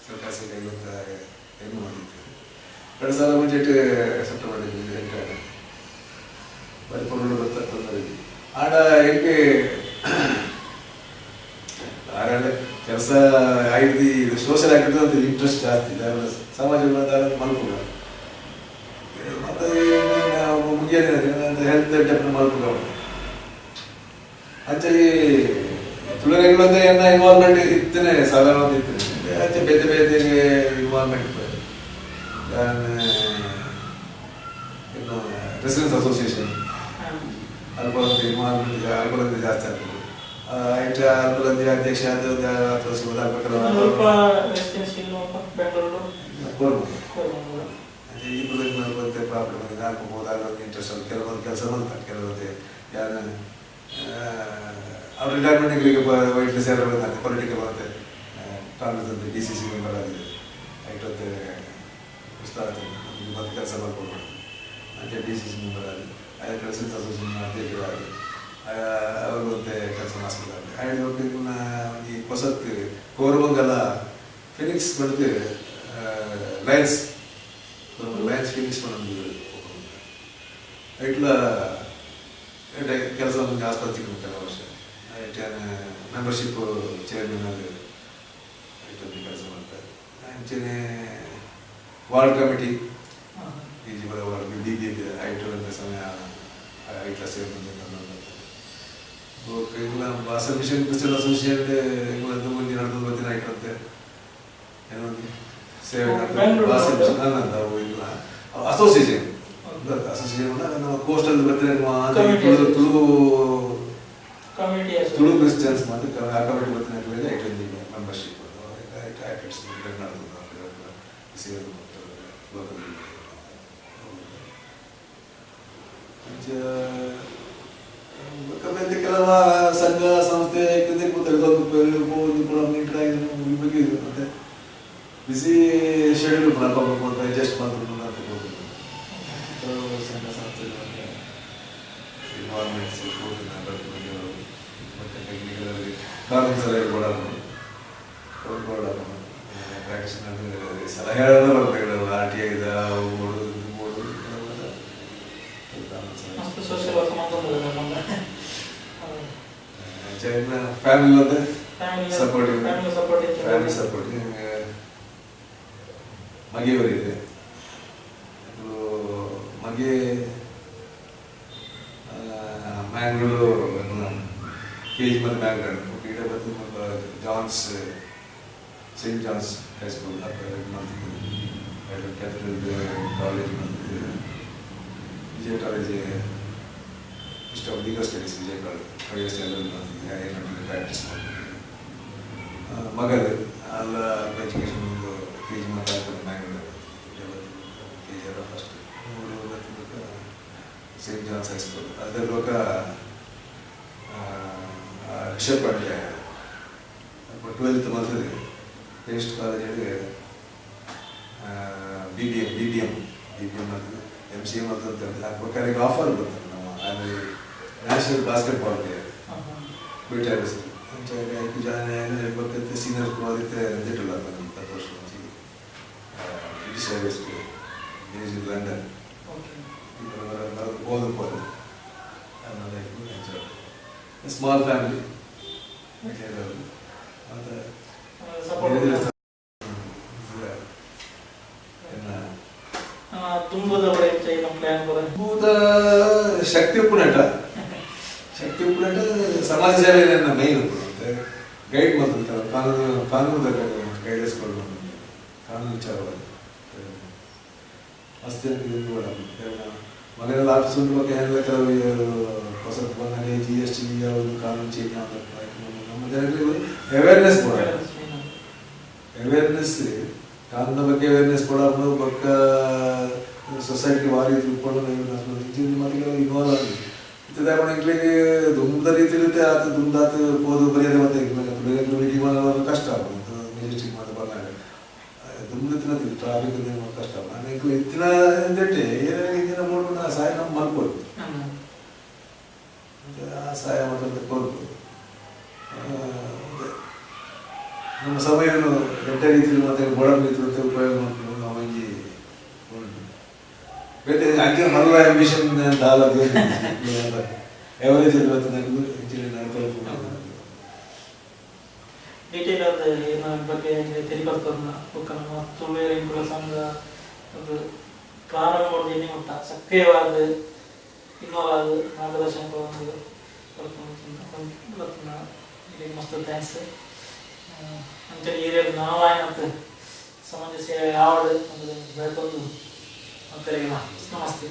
ಸರ್ಕಾರ ಸೇವೆ 58 ಮಾಡಿದ್ದೇವೆ 2000 ಮುಂಚೆ ಸೆಪ್ಟೆಂಬರ್ ರಿಟೈರ್ಡ್ ಬಾರಿ ಪೊರ್ಲು ಬರ್ತಾ ತೊಂದರೆ ಆಡ ಎಂಕ್ ಆರಾಡ ಕೆಲಸ ಆಯ್ತು ಸೋಷಿಯಲ್ ಆಕ್ಟಿವಿಟಿ ಅಂತ ಇಂಟ್ರೆಸ್ಟ್ ಜಾಸ್ತಿ ಸಮಾಜ ಮಲ್ಪುಗ ಮತ್ತೆ ಮುಗಿಯೋದೇ ಹೆಲ್ತ್ ಡೆವಲಪ್ ಮಲ್ಪುಗ ಅಂಚೆ ತುಳುವೆಗಳಂದ್ರೆ ಏನ ಇನ್ವಾಲ್ವ್ಮೆಂಟ್ ಇತ್ತೇನೆ ಸಾಧಾರಣ ಇತ್ತೇನೆ ಅಂಚೆ ಬೇತೆ ಬೇತೆ ಇನ್ವಾಲ್ವ್ಮೆಂಟ್ ರೆಸಿಡೆನ್ಸ್ ಅಸೋಸಿಯೇಷನ್ ಅಲ್ಪಲಂದು ಇನ್ವಾಲ್ವ್ಮೆಂಟ್ ಅಲ್ಪಲಂದು ಜಾಸ್ತಿ ಆಗ್ತದೆ ಐಟ ಅಲ್ಪಲಂದು ಅಧ್ಯಕ್ಷ ಈ ಬಂತೆ ಪ್ರಾಬ್ಲಮ್ ನಾಲ್ಕು ಹೋದಾಗ ಇಂಟ್ರೆಸ್ಟ್ ಕೆಲವೊಂದು ಕೆಲಸ ಮಾಡ್ತಾರೆ ಕೆಲವೊಂದು ಯಾರು ಅವ್ರ ರಿಟೈರ್ಮೆಂಟ್ಗಳಿಗೆ ವೈಟ್ಲಿ ಸೇರಬೇಕಂತ ಪೊಲಿಟಿಕಲ್ ಅಂತೆ ಕಾಂಗ್ರೆಸ್ ಅಂತ ಡಿ ಸಿ ಸಿ ಮೆಂಬರ್ ಆಗಿದೆ ಐಟೊತ್ತೆ ಪುಸ್ತಕ ಮತ್ತೆ ಕೆಲಸ ಮಾಡ್ಕೊಂಡು ಅಂತೆ ಡಿ ಸಿ ಸಿ ಮೆಂಬರ್ ಆಗಿ ಆಯಾ ಪ್ರೆಸಿಡೆನ್ಸ್ ಅಸೋಸಿಯೇಷನ್ ಅಧ್ಯಕ್ಷರಾಗಿ ಅವರು ಮತ್ತೆ ಕೆಲಸ ಮಾಡಿಸ್ಬೇಕಾಗಿ ಆಯ್ತು ಈ ಹೊಸತ್ತು ಕೋರಮಂಗಲ ಫಿನಿಕ್ಸ್ ಬಂದು ಲಯನ್ಸ್ ಲಯನ್ಸ್ ಫಿನಿಕ್ಸ್ ಬಂದು ಇಟ್ಲ ಕೆಲಸ ಜಾಸ್ತಿ ಕೆಲವು ವರ್ಷ ಮೆಂಬರ್ಶಿಪ್ ಚೇರ್ಮನ್ ಆಗಿ ಕೆಲಸ ಮಾಡ್ತಾರೆ ಅಂಚೆನೆ ವಾರ್ಡ್ ಕಮಿಟಿ ಈಜಿಬಲ ವಾರ್ಡ್ ಬಿ ಬಿ ಐಟು ಅಂತ ಸಮಯ ಐಟ್ಲ ಸೇರ್ಕೊಂಡು ಇಂಗ್ಲ ಬಾಸಲ್ ಮಿಷನ್ ಕ್ರಿಶ್ಚಿಯನ್ ಅಸೋಸಿಯೇಷನ್ ಇಂಗ್ಲಂದು ಮುಂದೆ ನಡೆದು ಬರ್ತೀನಿ ಐಟ್ರಂತೆ ಏನೋ ಸೇವೆ ಬಾಸಲ್ ಮಿಷನ್ ಅಲ್ಲ ಇಲ್ಲ ಅಸೋಸಿಯೇಷನ್ ಅಸೋಸಿಯೇಷನ್ ನಮ್ಮ ಕೋಸ್ಟಲ್ ಬರ್ತೀನಿ ತುಳು ತುಳು ಕ್ರಿಶ್ಚಿಯನ್ಸ್ ಮಾತ್ರ ಆ ಕಮಿಟಿ ಬರ್ತೀನಿ ಐಟೊಂದು ಮೆಂಬರ್ಶಿಪ್ ಕೆಲವು ಸಂಘ ಸಂಸ್ಥೆ ಮತ್ತೆ ಬಿಸಿ ಶೆಡ್ಯೂಲ್ ಅಡ್ಜಸ್ಟ್ ಸಂಘ ಸಂಸ್ಥೆ ಇನ್ವಾಲ್ವ್ಮೆಂಟ್ಸ್ ಮತ್ತೆ ಕಾನೂನು ಸಲಹೆ ಕೊಡೋದು ಸಲಹೆ ಬರ್ಬೇಕು ಆರ್ ಟಿ ಐದ ಫ್ಯಾಮಿಲಿ ಅಂತ ಸಪೋರ್ಟ್ ಫ್ಯಾಮಿಲಿ ಸಪೋರ್ಟ್ ಮಗೆಯವರಿದೆ ಮಗೆ ಮ್ಯಾಂಗ್ಳೂರು ಕೆ ಜಿ ಮತ್ತು ಮ್ಯಾಂಗ್ಳೂರು ಈಡ ಬಂದು John's Saint John's high school cathedral college ಮತ್ತು Vijaya college ಇಷ್ಟ legal studies Vijaya college 5 years practice ಮಾಡ್ತಿದ್ದೆ ಮಗದು ಅಲ್ಲ ಎಜುಕೇಷನ್ ಒಂದು ಕೆ ಜಿ ಮಾತಾಡ್ತಾರೆ ಮ್ಯಾಂಗ್ಳೂರು ಕೆ ಜಿ ಎಲ್ಲ ಫಸ್ಟ್ ಸೇಂಟ್ ಜಾನ್ಸ್ ಹೈಸ್ಕೂಲ್ ಅದರ ಲೋಕ ರಿಷಬ್ ಪಾಂಡ್ಯ 12th ಮಾಡ್ತದೆ ಟೆಸ್ಟ್ ಕಾಲೇಜಲ್ಲಿ B B M B B M B B M ಮಾಡ್ತದೆ ಎಮ್ ಸಿ ಎ ಮಾಡ್ತಂತ ಹಾಕ್ಬೇಕಾದ್ರೆ ಆಫರ್ ಬರ್ತಾರೆ ನಮ್ಮ ಆಮೇಲೆ ನ್ಯಾಷನಲ್ ಬಾಸ್ಕೆಟ್ಬಾಲ್ ಪ್ಲೇಯರ್ ಕ್ವಿಟ್ ಐದು ಜಾಯ್ನ್ ಹೇಳ್ಬೇಕಂತ ಸೀನಿಯರ್ ಅದಕ್ಕೆ ಅಂದಿಟ್ಟಿಲ್ಲ ಬಂದು 20 ವರ್ಷ ಮುಂಚೆ ಬ್ರಿಟಿಷ್ ಏರ್ವೇಸ್ ಬೇಸ್ ಲಂಡನ್ ಓದು ಹೋದ ಆಮೇಲೆ ಸ್ಮಾಲ್ ಫ್ಯಾಮಿಲಿ ಮತ್ತು ಶಕ್ತಿ ಉಪ್ಪುನಟ ಶಕ್ತಿ ಉಪ್ಪುನಟ ಸಮಾಜ ಸೇವೆ ಮೈನ್ ಮತ್ತೆ ಗೈಡ್ ಮಾಡ್ತಾರೆ ಕಾನೂನು ಕಾನೂನು ಗೈಡೆನ್ಸ್ ಕೊಡ್ಬೇಕು ಕಾನೂನು ವಿಚಾರವಾಗಿ ಮಸ್ತ್ ಮನೆಯಲ್ಲಿ ಆಫೀಸ್ ಉಂಟು ಬಗ್ಗೆ ಏನೆಲ್ಲ ಕೆಲವು ಹೊಸತು ಬಂದಾಗ ಜಿ ಎಸ್ ಟಿ ಯಾವುದು ಕಾನೂನು ಚೇಂಜ್ ಆಗಬೇಕು ನಮ್ಮ ಜನಗಳಿಗೆ ಅವೇರ್ನೆಸ್ ಕೊಡ ಅವೇರ್ನೆಸ್ ಕಾನೂನಿನ ಬಗ್ಗೆ ಅವೇರ್ನೆಸ್ ಕೊಡೋದು ಪಕ್ಕ ಸೊಸೈಟಿ ವಾರಿ ತಿಳ್ಕೊಂಡು ಮತ್ತೆ ಕೆಲವು ಇನ್ವಾಲ್ವ್ ಆಗಿ ಇತ್ತದೆ ಎಂಕ್ಲಿಗೆ ದುಂಬದ ರೀತಿಲಿತ್ತೆ ಆತ ದುಂಬಾತ ಪೋದು ಬರೆಯದೆ ಮತ್ತೆ ಮೀಟಿಂಗ್ ಮಾಡೋದು ಕಷ್ಟ ಆಗ್ಬೋದು ಮೆಜೆಸ್ಟಿಕ್ ಮತ್ತೆ ಬಂದಾಗ ದುಂಬು ಟ್ರಾಫಿಕ್ ಕಷ್ಟ. ಎಂಕ್ಲು ಇತ್ತಿನ ಇಂದೆಟ್ಟೆ ಏನೇನು ಇಂಚಿನ ಬೋಡು ಆ ಸಹಾಯ ನಮ್ಮ ಮಲ್ಪೊಡು. ಆ ಸಹಾಯ ಮಾತ್ರ ಕೊರ್ಪು. ನಮ್ಮ ಸಮಯವನ್ನು ಎಡ್ಡೆ ರೀತಿಯಲ್ಲಿ ಮತ್ತೆ ಬೋಡ ರೀತಿಯಲ್ಲಿ ಉಪಯೋಗ ಮಾಡ್ಕೊಂಡು ನಾವು ಒಂಜಿ ಉಂಟು. ಬೇತೆ ಅಂಚಿನ ಮಲ್ಲ ಆಂಬಿಷನ್ ದಾಲ ಎವರೇಜ್ ಮತ್ತೆ ಇಂಚಿನ ನಡ್ಕೊಳ್ಬೋದು. ಡೀಟೇಲ್ ಆದ ಏನ ಬಗ್ಗೆ ತೆರಿಕೊಳ್ತದ ಬೊಕ್ಕ ನಮ್ಮ ತುಳುವೆರ್ ಇಂಕುಲ ಸಂಘ ಒಂದು ಪ್ರಾರಂಭ ಎಣ್ಣೆ ಮುಟ್ಟ ಸಕ್ರಿಯವಾದ ಇನ್ವಾಲ್ವ್ ಆದ ಮಾರ್ಗದರ್ಶನ ಒಂದು ಮಸ್ತ್ thanks. ಅಂಚನೆ ಏರಿಯಾದ ನಾವಾಯಿನತ್ ಸಮಾಜ ಸೇವೆ ಯಾವಡ್ ಒಂದು ಬೆಳ್ಕೊಂದು ನಮಸ್ತೆ.